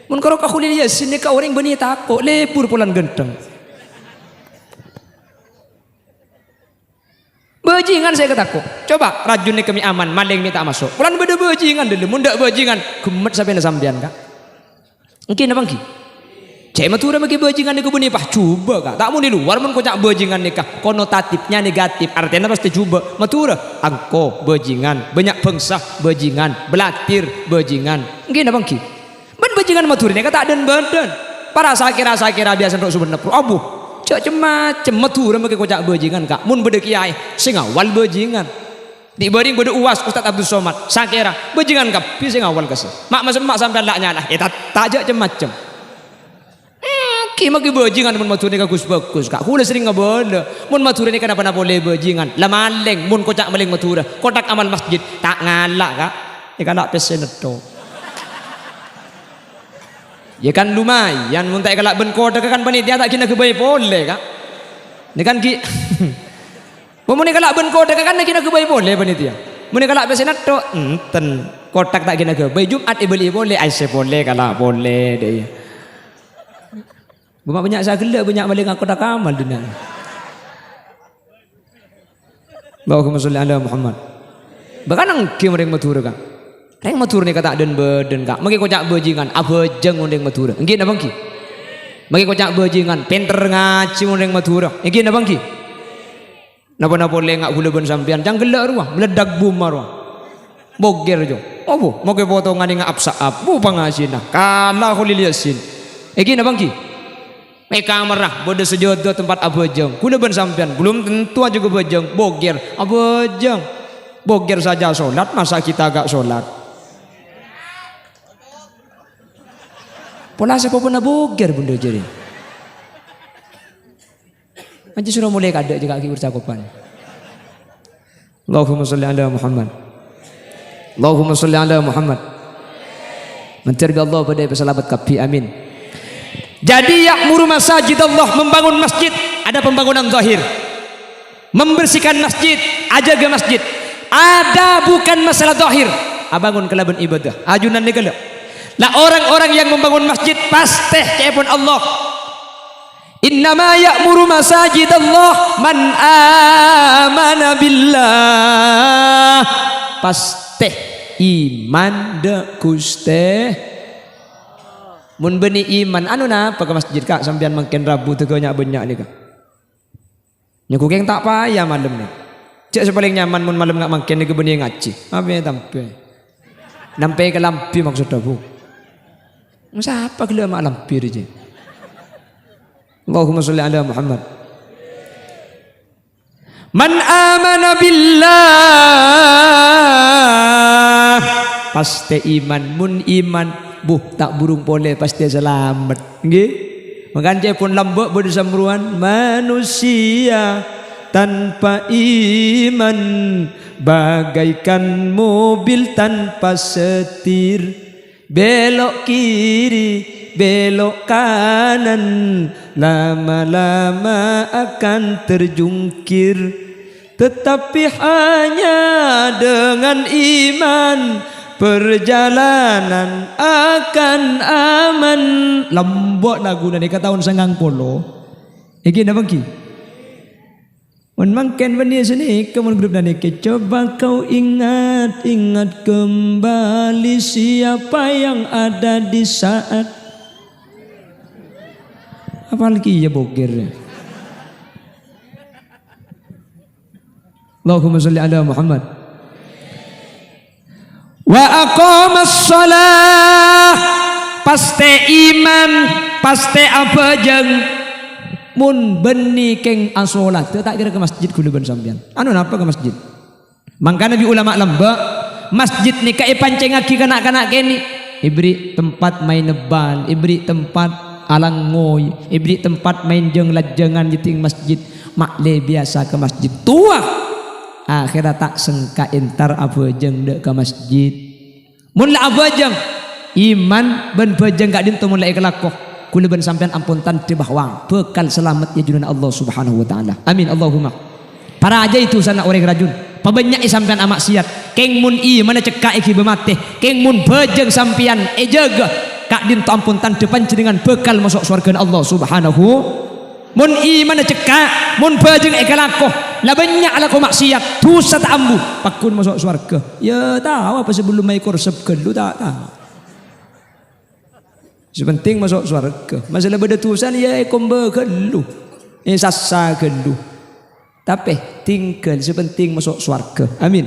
Mon karo ka Kholil Yasin nèka orèng bânnè tako', lebur polana ghântheng. Bâjingan sè èkatako'. Coba, rajun nèka mè' aman, malèng mè' ta' maso'. Polana bâdâ bâjingan dâlem, mon dâ' bâjingan, ghemmet sapèna sampèyan, Ka'. Ènggi napa ènggi? Cè' Madhurâ makè bâjingan nèko bânnè pas jhubâ', Ka'. Ta' mon è lowar mon koca' bâjingan nèka konotatifnya negatif, artèna pastè jhubâ'. Madhurâ, angko, bâjingan, bânnya' bhângsa, bâjingan, blatir, bâjingan. Ènggi napa ènggi? Bân bâjingan Madhurâ nèka ta' dhân-bâdhân. Para sakèra-sakèra biyasa ro' Sumenep, ro' abu. Jhâ' cem-macem, Madhurâ makè koca' bâjingan, Ka'. Mon bâdâ kèyaè, sè ngawal bâjingan. Dhi' bâriyâ bâdâ Uwas, Ustadz Abdus Somad, sakèra, bâjingan kabbhi sè ngawal ka sè. Ma', ma' semma' sampèyan la nyala, è, ta', ta' jhâ' cem-macem. Ènggi makè bâjingan mon Madhurâ nèka ghus-bhâghus, Ka'. Kaulâ serrèng abâlâ. Mon Madhurâ nèka napa-napa polè bâjingan. La malèng, mon koca' malèng Madhurâ. Kotak amal masjid, ta' ngala', Ka'. Èkala' pèssèna tho. Ya kan lumayan, mon ta' èkala' bân kotak kan panitia ta' kèna ghâbây polè, Ka'. Nèka kan ghi-, Mon èkala' bân kotak kan kèna ghâbây polè panitia. Mon èkala' pèssèna tho, enten. Kotak ta' kèna ghâbây, Jum'at èbâli'i polè, A C polè, kala' polè, dâ' iyâ. Bâ' ma' bânnya' sè aghellâ', bânnya' malènga kotak amal dhina. Allahumma sholli ala Muhammad. Bâ' kan ènggi orèng Madhurâ, Ka'. Orèng Madhurâ nèka ta' dhân-bâdhân, Ka'. Makè koca' bâjingan, abhâjâng orèng Madhurâ. Ènggi napa ènggi? Makè koca' bâjingan, pènter ngajhi orèng Madhurâ. Ènggi napa ènggi? Napa-napa polè nga' kaulâ bân sampèyan, cangghellâ' rowa, meledak bom rowa. Bogher, Jo. Apa? Makè potongan ènga' ap-sa'ap. Bu, pangajhina. Kala' Kholil Yasin. Ènggi napa ènggi? È kamarra bâdâ sajâdâ tempat abhâjâng. Kaulâ bân sampèyan belum tentu ajâgâ bhâjâng. Bogher. Abhâjâng. Bogher saja sholat, masa kita nggak sholat? Pola sapopona bugâr, bhundu jârèya. Ajjhâ' soro molè kaadâ' jâ' ka'aghi' percakopan. Allahumma sholli ala Muhammad. Allahumma sholli ala Muhammad. Mandhâr bi' Allah padâ èpasalamet kabbhi. Amin. Jadi, ya'muru masajidallah, membangun masjid, ada pembangunan zahir. Membersihkan masjid, ajâgâ masjid. Ada bukan masalah zahir, abângon kalabân ibadah. Ajunan nèka la. La orang-orang yang membangun masjid, pastè ca'èpon Allah. "Innama ya'muru masajidallah man amana billah." Pastè iman dâ' Ghustè. Mon bânnè iman, anu napa ka masjid, Ka', sampèyan mangkèn Rabu dâgâ nya'-bânnya' nèka? Nyegghu kèng ta' paya malem nè. Jâ' sè palèng nyaman mon malem nga' mangkèn nèka bânnè ngajhi. Apè tambhâ? Nampè kalambhi maksodda, Bu. Sapa ghellâ' ma' lambhi rèya? Allahumma sholli ala Muhammad. Man amana billah, pastè iman. Mon iman, bu, ta' burung polè, pastè salamet. Ngghi? Mangkana ca'èpon lambâ' bâdâ samrowan, manusia tanpa iman bagaikan mobil tanpa setir. Belok kiri, belok kanan, lama-lama akan terjungkir. Tetapi hanya dengan iman, perjalanan akan aman. Lambâ' laguna nèka taon sangang polo. Èngghi napa èngghi? Mon mangkèn bânnè sanèka, mon grup nèka, "Coba kau ingat-ingat kembali siapa yang ada di saat." Apalagi ya bogir. Allahumma sholli ala Muhammad. Wa aqamas shalah, pastè iman, pastè abhâjâng. Mon bânnè kèng asolat, ta' kèra ka masjid ghulâ bân sampèyan. Anu napa ka masjid? Mangkana bi' ulama lambâ', masjid nèka èpancèngngaghi kana'-kana' kènè'. Èbherri' tempat maèn bal, èbherri' tempat alangngoy, èbherri' tempat maèn jâng-lajângan è dinna' masjid. Ma'lè biyasa ka masjid. Towa! Akhèrra ta' sengka entar abhâjâng dâ' ka masjid. Mon la abhâjâng, iman bân bhâjâng ka'dinto mon la èkalako, ghulâ bân sampèyan ampon tandhâ bahwa bhâkal salamet è ajunanna Allah Subhanahu wa Ta'ala. Amin, Allahumma. Parajâi dusana orèng rajun, pabânnya'è sampèyan amaksiat. Kèng mon imanna cekka' èghibâ matè, kèng mon bhâjâng sampèyan èjâgâ, ka'dinto ampon tandhâ panjhennengngan bhâkal maso' sowarghâna Allah Subhanahu. Mon imanna cekka', mon bhâjâng èkalako, la bânnya' alako maksiat, dusa ta' ambu, pagghun maso' sowarghâ. Ya, tao apa sabellunna èkorsep ghâllu, ta' tao. Sè pentèng maso' sowarghâ. Masalah bâdâ dusana, ya, èkombâ ghâllu, èsassa ghâllu. Tapè, tinggal sè pentèng maso' sowarghâ. Amin.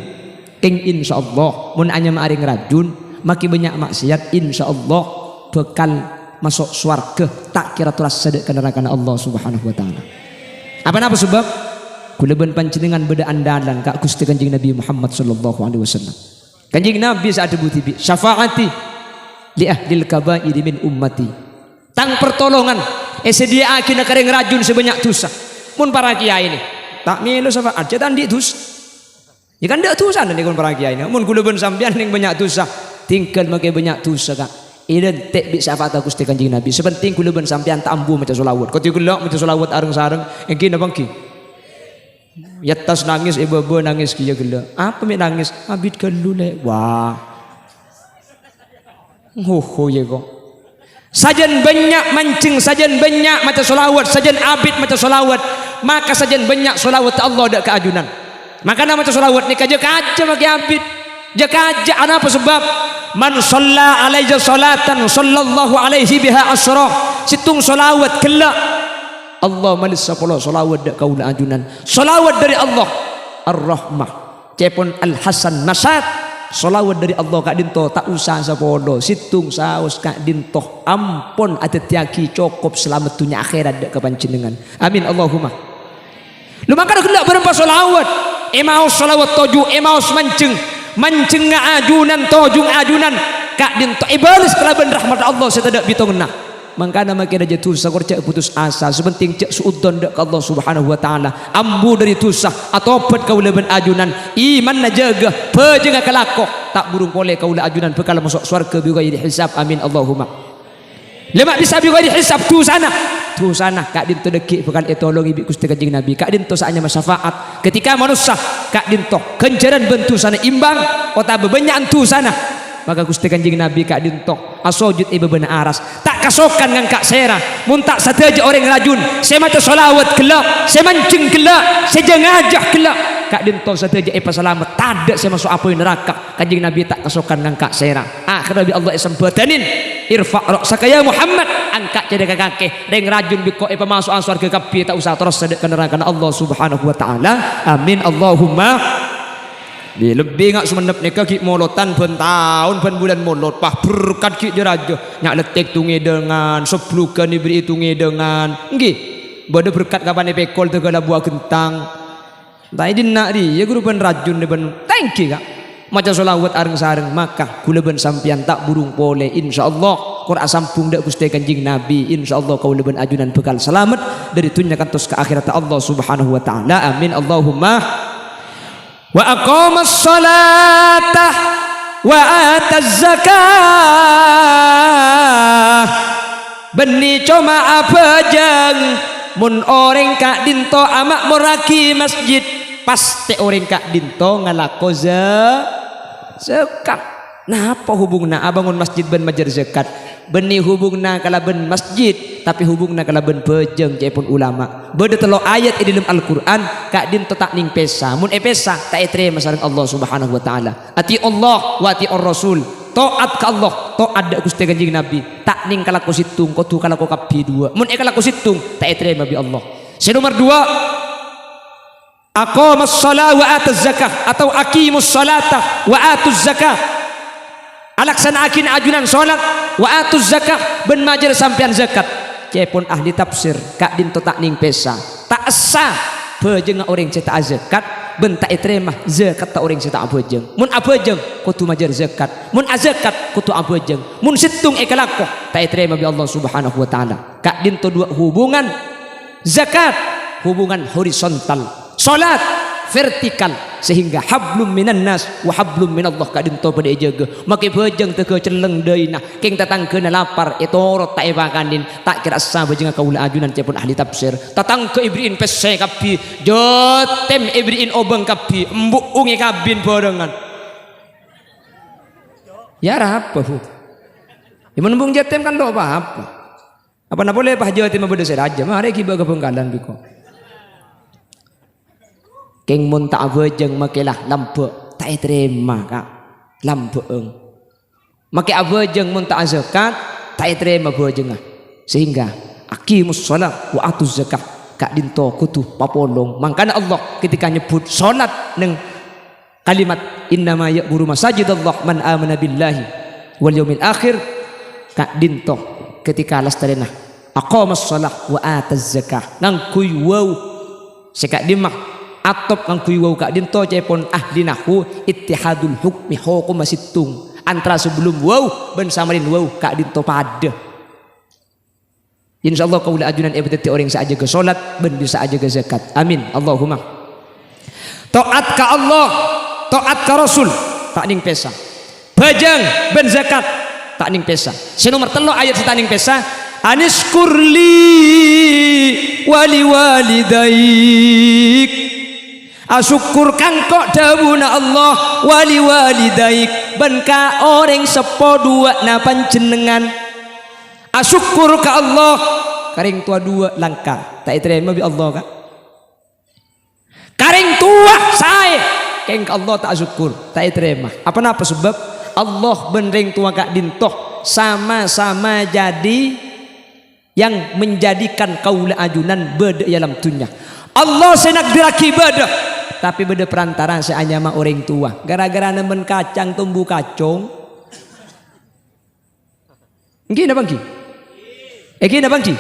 Kèng insyaallah, mon anyama orèng rajun, makè bânnya' maksiat, insyaallah bhâkal maso' sowarghâ, ta' kèra torassa dâ' ka narakana Allah Subhanahu wa Ta'ala. Apa napa sabâb? Ghulâ bân panjhennengngan bâdâ andalan ka Ghustè Kanjeng Nabi Muhammad sallallahu alaihi wasallam. Kanjeng Nabi sè adhâbu dhibi', "Syafa'ati li ahlil kaba'iri min ummati." Tang partolongan èsadhiyâ'aghina ka rèng rajun sè bânnya' dusa. Mon para kèyaè nè, ta' mèlo syafa'at, jhâ' ta' andi' dusa. Ya kan, ta' andi' dusana nèko mon para kèyaè nè. Mon ghulâ bân sampèyan nèng bânnya' dusa, tinggal makè bânnya' dusa, Ka'. Èdhânte' bi' syafa'atta Ghustè Kanjeng Nabi. Sè pentèng ghulâ bân sampèyan ta' ambu maca shalawat. Kodhu ghellâ' maca shalawat areng-sareng, èngghi napa èngghi? Yattas nangès, è bâbâ nangès kèya ghellâ'. Apa mè' nangès? Abit ghâllu, Lè'. Wah. Ngoho, yâ, ko'. Sajân bânnya' manjheng, sajân bânnya' maca shalawat, sajân abit maca shalawat, maka sajân bânnya' shalawatta Allah dâ' ka ajunan. Makana maca shalawat nèka jhâ' kajâ makè abit. Jhâ' kajâ, anapa sabâb? "Man shalla alayya shalatan, shallallahu alaihi biha asyra." Sèttong shalawat ghellâ', Allah malès sapolo shalawat dâ' kaulâ ajunan. Shalawat dâri Allah, Ar-Rahmah. Ca'èpon Al-Hasan Nasyat, shalawat dâri Allah ka'dinto ta' osa sapolo, sèttong saos ka'dinto ampon adhâddhiyâghi cokop salamet dhunnya akhèrat dâ' ka panjhennengngan. Amin, Allahumma. Lu mangkana ghellâ' bârâmpa shalawat, èmaos shalawat toju', èmaos manjheng, manjhengnga ajunan, tojungnga ajunan, ka'dinto èbâles kalabân rahmatta Allah sè tadâ' bitongnga. Mangkana makkè rajâ dhusa, kor jhâ' putus asa, sè pentèng jhâ' su'udzon dâ' ka Allah Subhanahu wa Ta'ala. Ambu dâri dhusa, atobhât kaulâ bân ajunan, imanna jâgâ, bhâjângnga kalako, ta' burung polè kaulâ ajunan bhâkal maso' sowarghâ bi ghairi hisab. Amin, Allahumma. Lè ma' bisa bi ghairi hisab dhusana. Dhusana ka'dinto dhâggi' bhâkal ètolongè bi' Ghustè Kanjeng Nabi. Ka'dinto sè anyama syafaat. Ketika manossa ka'dinto ghânjhârân bân dhusana imbang otabâ bânnya'an dhusana, maka Ghustè Kanjeng Nabi ka'dinto asojud è bâbâna aras. Ta' kasokan ngangka' sèra. Mon ta' sadhâjâ orèng rajun, sè maca shalawat ghellâ', sè manjheng ghellâ', sè jâ-ngajâ ghellâ', ka'dinto sadhâjâ èpasalamet, tadâ' sè maso' apoy naraka. Kanjeng Nabi ta' kasokan ngangka' sèra. Akhèrra bi' Allah èsambhâdhânin, "Irfa' ra'saka ya Muhammad," angka' ca'na ka kakè. Rèng rajun bi' engko' èpamaso'a sowarghâ kabbhi, ta' osa terros dâ' ka narakana Allah Subhanahu wa Ta'ala. Amin, Allahumma. Bi-, lebbi nga' Songennep nèka ghi' molodhân bân taon bân bulân molod, pas berkat ghi' jâ-rajâ. Nya' lettèk tongèdângan, sebblughân èbèrri'i tongèdângan. Èngghi, bâdâ berkat kapan èpèkol dâgâlâ buwâ ghentang. Enta' è dinna' rèya ghuru bân rajun bân tèngghi, Ka'. Maca shalawat areng-sareng, maka kaulâ bân sampèyan ta' burung polè, insyaallah. Kor asambhung dâ' Ghustè Kanjeng Nabi, insyaallah kaulâ bân ajunan bhâkal salamet dâri dhunnya kantos ka akhèratta Allah Subhanahu wa Ta'ala. Amin, Allahumma. "Wa aqamas shalata wa ataz zakah." Bânnè coma abhâjâng mon orèng ka'dinto ama'morraghi masjid, pastè orèng ka'dinto ngalako za-, zakat. Napa hubunganna abângon masjid bân majâr zakat? Bânnè hubunganna kalabân masjid, tapè hubunganna kalabân bhâjâng, ca'èpon ulama. Bâdâ tello' ayat è dâlem Al-Qur'an, ka'dinto ta' nèng pèsa. Mon èpèsa, ta' ètarèma sareng Allah Subhanahu wa Ta'ala. "Ati'ullah wa ati'ur Rasul." To'at ka Allah, to'at dâ' Ghustè Kanjeng Nabi. Ta' nèng kalako sèttong, kodhu kalako kabbhi duwâ'. Mon èkalako sèttong, ta' ètarèma bi' Allah. Sè nomer duwâ', "Aqamas shalah wa ataz zakah," atau "Aqimus shalata wa atuz zakah." Alaksana'aghina ajunan shalat, "Wa atuz zakah," bân majâr sampèyan zakat. Ca'èpon ahli tafsir, ka'dinto ta' nèng pèsa. Ta' essa bhâjângnga orèng sè ta' azakat, bân ta' ètarèma zakatta orèng sè ta' abhâjâng. Mon abhâjâng, kodhu majâr zakat. Mon azakat, kodhu abhâjâng. Mon sèttong èkalako, ta' ètarèma bi' Allah Subhanahu wa Ta'ala. Ka'dinto duwâ' hubungan. Zakat, hubungan horizontal. Shalat, vertikal. Sehingga hablum minan nas wa hablum minallah ka'dinto padâ èjâgâ. Makè bhâjâng tèghâ cellèng dâina. Kèng tatangghâna lapar, ètorot ta' èpakanin. Ta' kèra essa bhâjângnga kaulâ ajunan ca'èpon ahli tafsir. Tatangghâ èbèrri'in pèssè kabbhi, jâtèm èbèrri'in obâng kabbhi, embu' ongè kabin bhârângan. Yâ, arapa, Bu? Yâ, mon embu' jâtèm kan lo' pa-apa. Apana polè pas jâtèm bâdâ sè rajâ, marè ghibâ ka Bhângkalan bi' engko'. Kèng mon ta' abhâjâng makè la lambâ', ta' ètarèma, Ka'. Lambâ'âng. Makè abhâjâng mon ta' azakat, ta' ètarèma bhâjângnga. Sehingga, "Aqimus shalah wa atuz zakah." Ka'dinto kodhu papolong. Mangkana Allah ketika nyebbhut shalat neng kalimat, "Innama ya'muru masajidallah man amana billahi wal yaumil akhir," ka'dinto ketika lastarèna, "Aqamas shalah wa ataz zakah." Ngangghuy waw sè ka'dimma, atop ngangghuy waw ka'dinto ca'èpon ahli nahwu ittihadul hukmi, hokomma sèttong. Antara sabellum waw bân samarèn waw ka'dinto padâ. Insyaallah kaulâ ajunan èpadhâddhi orèng sè ajâgâ shalat bân bisa ajâgâ zakat. Amin. Allahumma. To'at ka Allah, to'at ka Rasul, ta' nèng pèsa. Bhâjâng bân zakat, ta' nèng pèsa. Sè nomer tello' ayat sè ta' nèng pèsa, "Anisykur li wa liwalidaik." Asokkor ka engko', dhâbuna Allah, "wa liwalidaik," bân ka orèng seppo duwâ'na panjhennengngan. Asokkor ka Allah, ka rèng towa duwâ' langka, ta' ètarèma bi' Allah, Ka'. Ka rèng towa saè, kèng ka Allah ta' asokkor, ta' ètarèma. Apa napa sebab? Allah bân rèng towa ka'dinto sama-sama jadi yang menjadikan kaulâ ajunan bâdâ è alam dhunnya. Allah sè nakdirraghi bâdâ, tapè bâdâ perantara sè anyama orèng towa. Gara-gara nemmen kacang tombu kacong. Èngghi napa èngghi? Èngghi napa èngghi?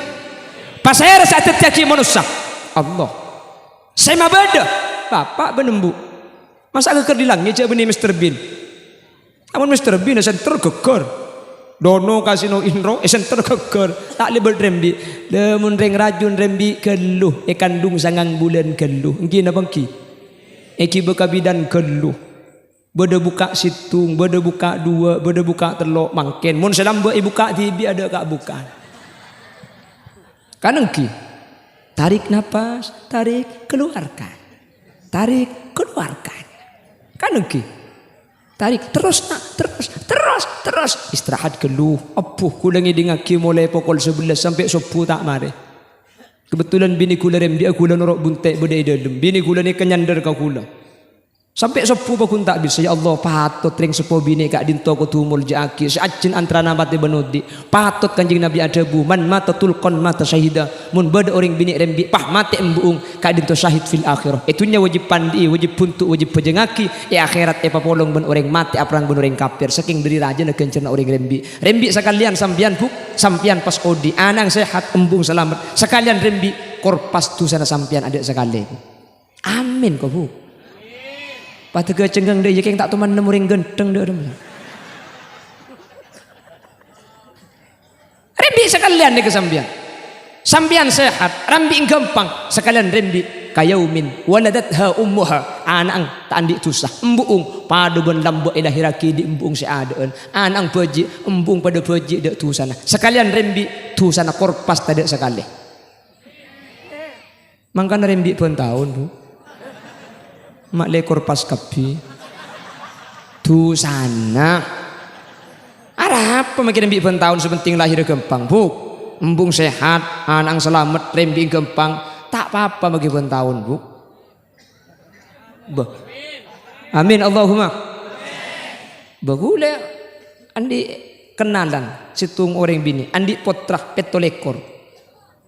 Pasèra sè adhâddhiyâghi manossa? Allah. Sè mabâdâ? Bapa' bân embu'. Masa' ghâgghâr dhi langngè' jhâ' bânnè Mister Bean? Amon Mister Bean èsenter ghâggâr. Dono Kasino Inro èsenter ghâggâr. Ta' lèbât rembi'. Lamon rèng rajun rembi' ghâllu, èkandhung sangang bulân ghâllu. Èngghi napa èngghi? Èghibâ ka bidan ghâllu. Bâdâ buka' sèttong, bâdâ buka' duwâ', bâdâ buka' tello', mangkèn. Mon sè lambâ' èbuka' dhibi' adâ' ka' bukaan. Kan èngghi? Tarik napas, tarik, keluarkan. Tarik, keluarkan. Kan èngghi? Tarik, terros, Nak, terros, terros, terros. Istirahat ghâllu. Ebbhu, kaulâ ngèdingngaghi molaè pokol sabellâs sampè' sobbhu ta' marè. Kebetulan binè kaulâ rembi'â kaulâ noro' bunte' bâdâ è dâlem. Binè kaulâ nèka nyandher ka kaulâ. Sampè' sobbhu pagghun ta' bisa, "Ya Allah, patot rèng seppo binè' ka'dinto kodhu molja'aghi, sè ajjhân antarana matè bân odi'." Patot Kanjeng Nabi adhâbu, "Man mata tulqan mata syahida." Mon bâdâ orèng binè' rembi' pas matè embu'ung, ka'dinto syahid fil akhirah. È dhunnya wajib pandi'i, wajib buntu', wajib bhâjângaghi. È akhèrat èpapolong bân orèng matè aperrang bân orèng kafir. Sakèng dhâri rajâna ghânjhârânna orèng rembi'. Rembi' sakalèyan sampèyan, Bu', sampèyan pas odi', ana'na sehat, embu'ung salamet. Sakalèyan rembi', korpas dhusana sampèyan adâ' sakalè. Amin, ko, Bu. Padâ ghâjhângnga dâ' iyâ kèng ta' toman nemmo orèng ghântheng dâ' remma. Rembi' sakalèyan nèka sampèyan. Sampèyan sehat, rembi' ghâmpang, sakalèyan rembi' kayaumin waladatha ummuha, ana'na ta' andi' dhusa, embu'ung padâ bân lambâ' èlahèrraghi dhi' embu'ung sè adâ'ân, ana'na bhâji', embu'ung padâ bhâji' dâ' dhusana, sakalèyan rembi' dhusana korpas tadâ' sakalè. Mangkana rembi' bân taon, Bu. Ma' lèkor pas kabbhi. Dhusana. Arapa mangkèn rembi' bân taon sè pentèng lahèrra ghâmpang, Bu? Embu'ung sehat, ana'na salamet, rembi' ghâmpang. Ta' pa-apa mangkèn bân taon, Bu. Bâh. Amin, Allahumma. Bâh, kaulâ andi' kennalan, sèttong orèng binè', andi' pottra pètto lèkor.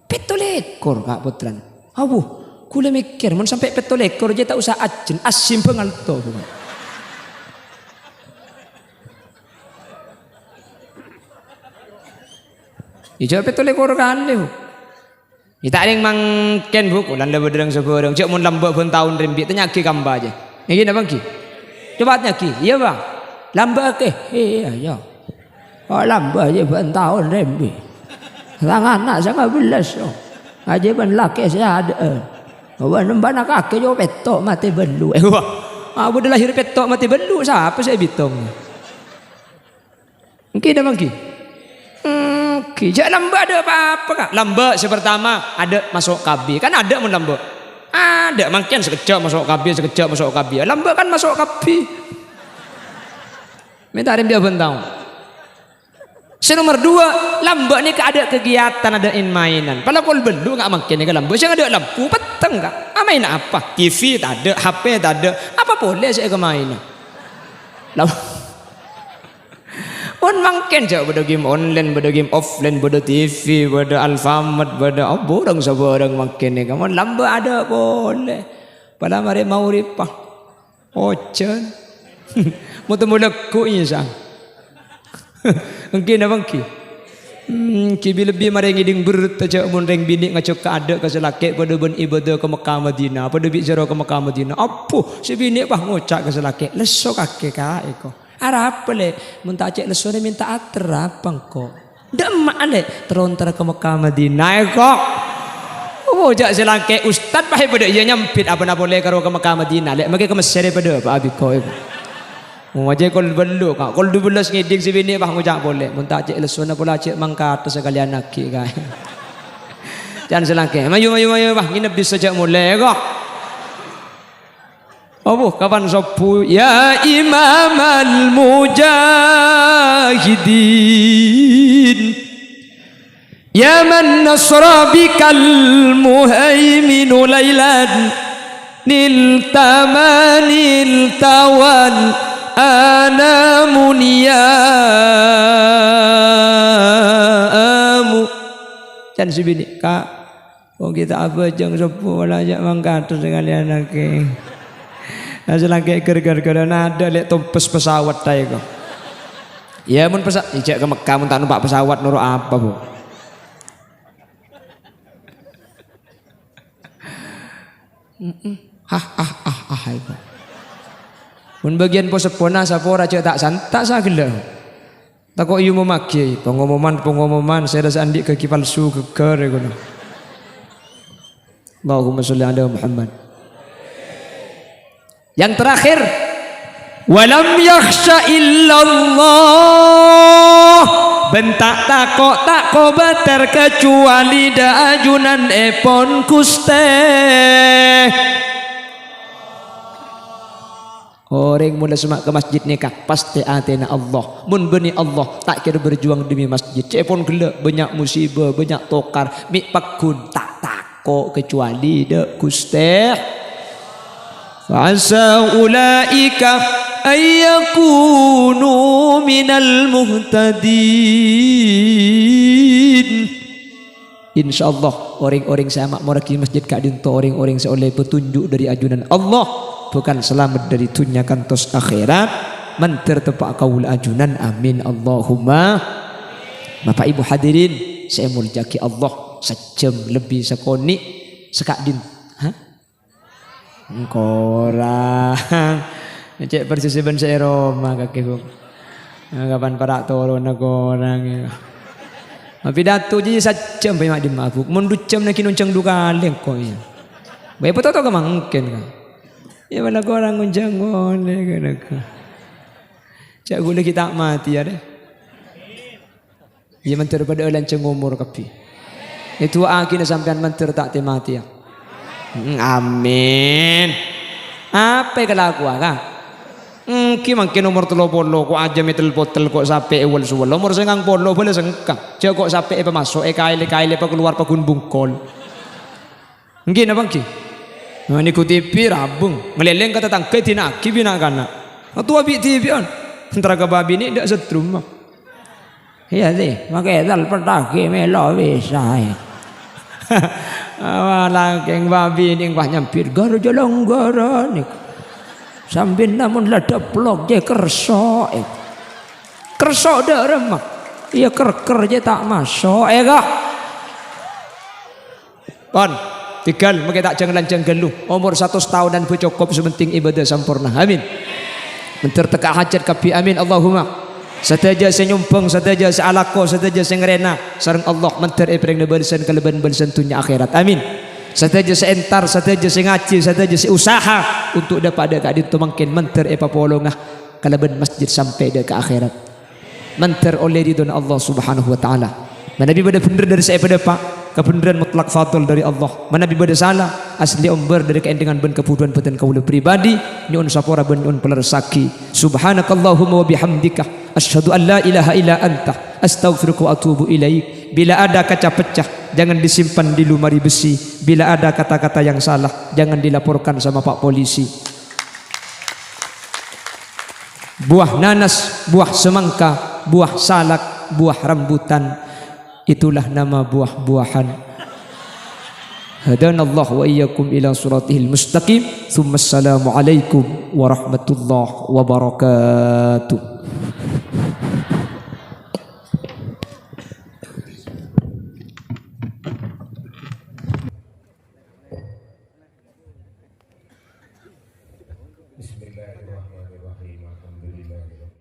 Pètto lèkor, Ka', pottrana. Awu, kaulâ mèkkèr, mon sampè' pètto lèkor jâ ta' osa ajjhân, assimbhâng alto, Bu. Iyâ, pètto lèkor kalè, Bu. Iyâ, ta' rèng mangkèn, Bu, kaulâ la bâdâ rèng sabârâng. Jâ' mon lambâ' bân taon rembi', tanya'aghi ka Mbah jâ. Èngghi napa èngghi? Coba tanya'aghi. Iyâ, Bang. Lambâ' kè? Iyâ, iyâ. Oh, lambâ' jâ bân taon rembi'. Tang ana' sanga bellâs, oh. Ajâ bân lakè' sè adâ'ân. Bân embana kakè jâ pètto' matè bâllu'. Eh, wah. Ah, bâdâ lahèr pètto' matè bâllu', sapa sè èbitong? Èngghi napa èngghi? Èngghi. Jâ' lambâ' adâ' pa-apa, Ka'. Lambâ' sè partama, adâ' maso' K B. Kan adâ' mon lambâ'. Adâ' mangkèn sakejjhâ' maso' K B, sakejjhâ' maso' K B. Lambâ' kan maso' K B. Mènta rembi'â bân taon. Sè nomer duwâ', lambâ' nèka adâ' kegiatan, adâ' in-mainan. Pala kol bâllu' nga' mangkèn nèka lambâ'. Sè adâ' lampu, petteng, Ka'. Amaèna apa? T V tadâ', H P tadâ'. Apa polè sè èkamaèna? Lam-, Mon mangkèn jâ' bâdâ game online, bâdâ game offline, bâdâ T V, bâdâ Alfamart, bâdâ, oh, bhurung sabârâng mangkèn nèka. Mon lambâ' adâ' polè. Pala marè magrib, pa. Ojhân. Moto molèggu, Isa. Èngghi napa èngghi? Hmm, èngghi bi-lebbi marè ngèdhing berta jâ' mon rèng binè' ngajhâk ka adâ' ka sè lakè' padâ bân ibadah ka Mekkah Madinah, padâ bi' ziarah ka Mekkah Madinah. Abbhu, sè binè' pas ngoca' ka sè lakè', "Lesso kakè, Ka', èko." "Arapa, Lè'?" "Mon ta' cè' lessona mènta aterra bâ' engko'." "Dâ' emma'a, Lè'?" "Terro entarra ka Mekkah Madinah, èko." Oh, jâ' sè lakè', "Ustad, pas è padâ iyâ nyambit, apana polè karo ka Mekkah Madinah, Lè'? Makè ka Messèr è padâ, pa' abikko, èko." Oh, ajâ kol bâllu', Ka'. Kol dubellâs ngèdhing sè binè' pas ngoca' polè. "Mon ta' cè' lessona pola cè' mangkaddhâ sakalèyan aghi', Ka'." Can sè lakè', "Mayu, mayu, mayu, pas ngènep dissa jâ' molè, èko." Abbhu, kapan sobbhu? Ya Imamal Mujahidin, ya man nasra bikal muhaiminu lailan, nilta ma nilta wal anamu niyamu. Can sè binè', Ka'. Wong kita abhâjâng sobbhu, pola jâ' mangkaddhâ sakalèyan aghi'. Nah, sè lakè' ghâr-ghâr-ghâr, adâ' Lè' tompes pesawat ta' èko. Iyâ, mon pesa-, jâ' ka Mekkah, mon ta' nompa' pesawat, noro' apa, Bu? Mm-mm. Hah, ah, ah, ah, èko. Mon bâgiyân po-seppona sapora jhâ' ta' san-, ta' sagella. Tako' èomommaghi, pengumuman-pengumuman, sè rassa andi' ghâghi palsu ghâgghâr, ya, kono. Allahumma sholli ala Muhammad. Yang terakhir, "Walam yakhsha illallah." Bân ta' tako', ta' kobâtèr kacuali dâ' ajunanèpon Ghustè. Orèng mola sema' ka masjid nèka, pastè atèna Allah. Mon bânnè Allah, ta' kèra berjuang demi masjid. Ca'èpon ghellâ', bânnya' musibah, bânnya' tokar, mè' pagghun, ta' tako' kacuali dâ' Ghustè. Fa asa ulaika ayyakunu minal muhtadin. Insyaallah, orèng-orèng sè ama'morraghi masjid ka'dinto, orèng-orèng sè ollè petunjuk dâri ajunan Allah, bhâkal salamet dâri dhunnya kantos akhèrat. Mandhâr teppa' kaulâ ajunan, amin, Allahumma. Bapak Ibu hadirin sè èmoljâ'aghi Allah, sajjhâm lebbi sakonè' sè ka'din-, hah? Korang. Cè' persis bân sè è roma kakè, Bu. Nah, kapan para' toronna korang, ya. Apidato jiyâ sajjhâm bhâi ma' dimma, Bu. Mon du jhâm nèka ngonjhâng du kalè engko', ya. Bhâi, pototo ka mangkèn, ka. Ya, malah korang ngonjhâng ngolè, ka, ka. Ca'na ghulâ ghi' ta' matè, ya, deh. Iyâ, mandhâr padâ'â lanjhâng omor kabbhi. Èdu'aaghina sampèyan mandhâr ta' tè-matèya. Mm, amin. Apa kalakowa, Ka'? Èngghi mangkèn omor tello polo, ko' ajâm ètel-potel, ko' sapè èwel-suwel. Omor sangang polo, bâlâ sengka. Jhâ' ko' sapè èpamaso', èkaèlè-kaèlè, pakalowar paghun bungkol. Èngghi napa èngghi? Nah, nèko T V rabung, ngalèlèng ka tatangghâ èdina'aghi bi' na'-kana'. Nah, towa bi' T V-an. Èntar ka babinè' dâ' setrum. Iyâ, sè, makè tal pettaghi mèlo bisa, ya. Awal lakèng babinè' pas nyambit, "Ghâr jhâlânggârâ nèko." Sambit namong la dâplok jhâ' kerso', eh. Kerso' dâ' remma. Iyâ, ker-ker jhâ' ta' maso', eh, Ka'. Pon, tèghâl, makè ta' jâng-lanjhâng ghâllu. Omor satos taonan bhâi cokop, sè pentèng ibadah samporna. Amin. Mandhâr tekka' hajhât kabbhi. Amin. Allahumma. Sadhâjâ sè nyombhâng, sadhâjâ sè alako, sadhâjâ sè ngarèna sareng Allah mandhâr èparèngana bâlessan kalabân bâlessan dhunnya akhèrat. Amin. Sadhâjâ sè èntar, sadhâjâ sè ngajhi, sadhâjâ sè usaha untuk dâpa' dâ' ka'dinto mangkèn mandhâr èpapolonga kalabân masjid sampè' dâ' ka akhèrat. Mandhâr ollè ridhona Allah Subhanahu wa Ta'ala. Manabi bâdâ bhendher dâri sè èpadâpa', kabhendherran mutlak fadl dâri Allah. Manabi bâdâ sala, asli ombâr dâri kaèndhengan bân kabhudhuwân bâdân kaulâ pribadi, nyo'on sapora bân nyo'on palerressaghi. Subhanakallahumma wa bihamdika, asyhadu an la ilaha illa anta, astaghfiruka wa atubu ilaik. Bila ada kaca pecah, jangan disimpan di lemari besi. Bila ada kata-kata yang salah, jangan dilaporkan sama Pak Polisi. Buah nanas, buah semangka, buah salak, buah rambutan, itulah nama buah-buahan. Hadanallah wa iyyakum ila siratihil mustaqim. Tsumma assalamualaikum warahmatullahi wabarakatuh. Bismillahirrahmanirrahim. Alhamdulillah.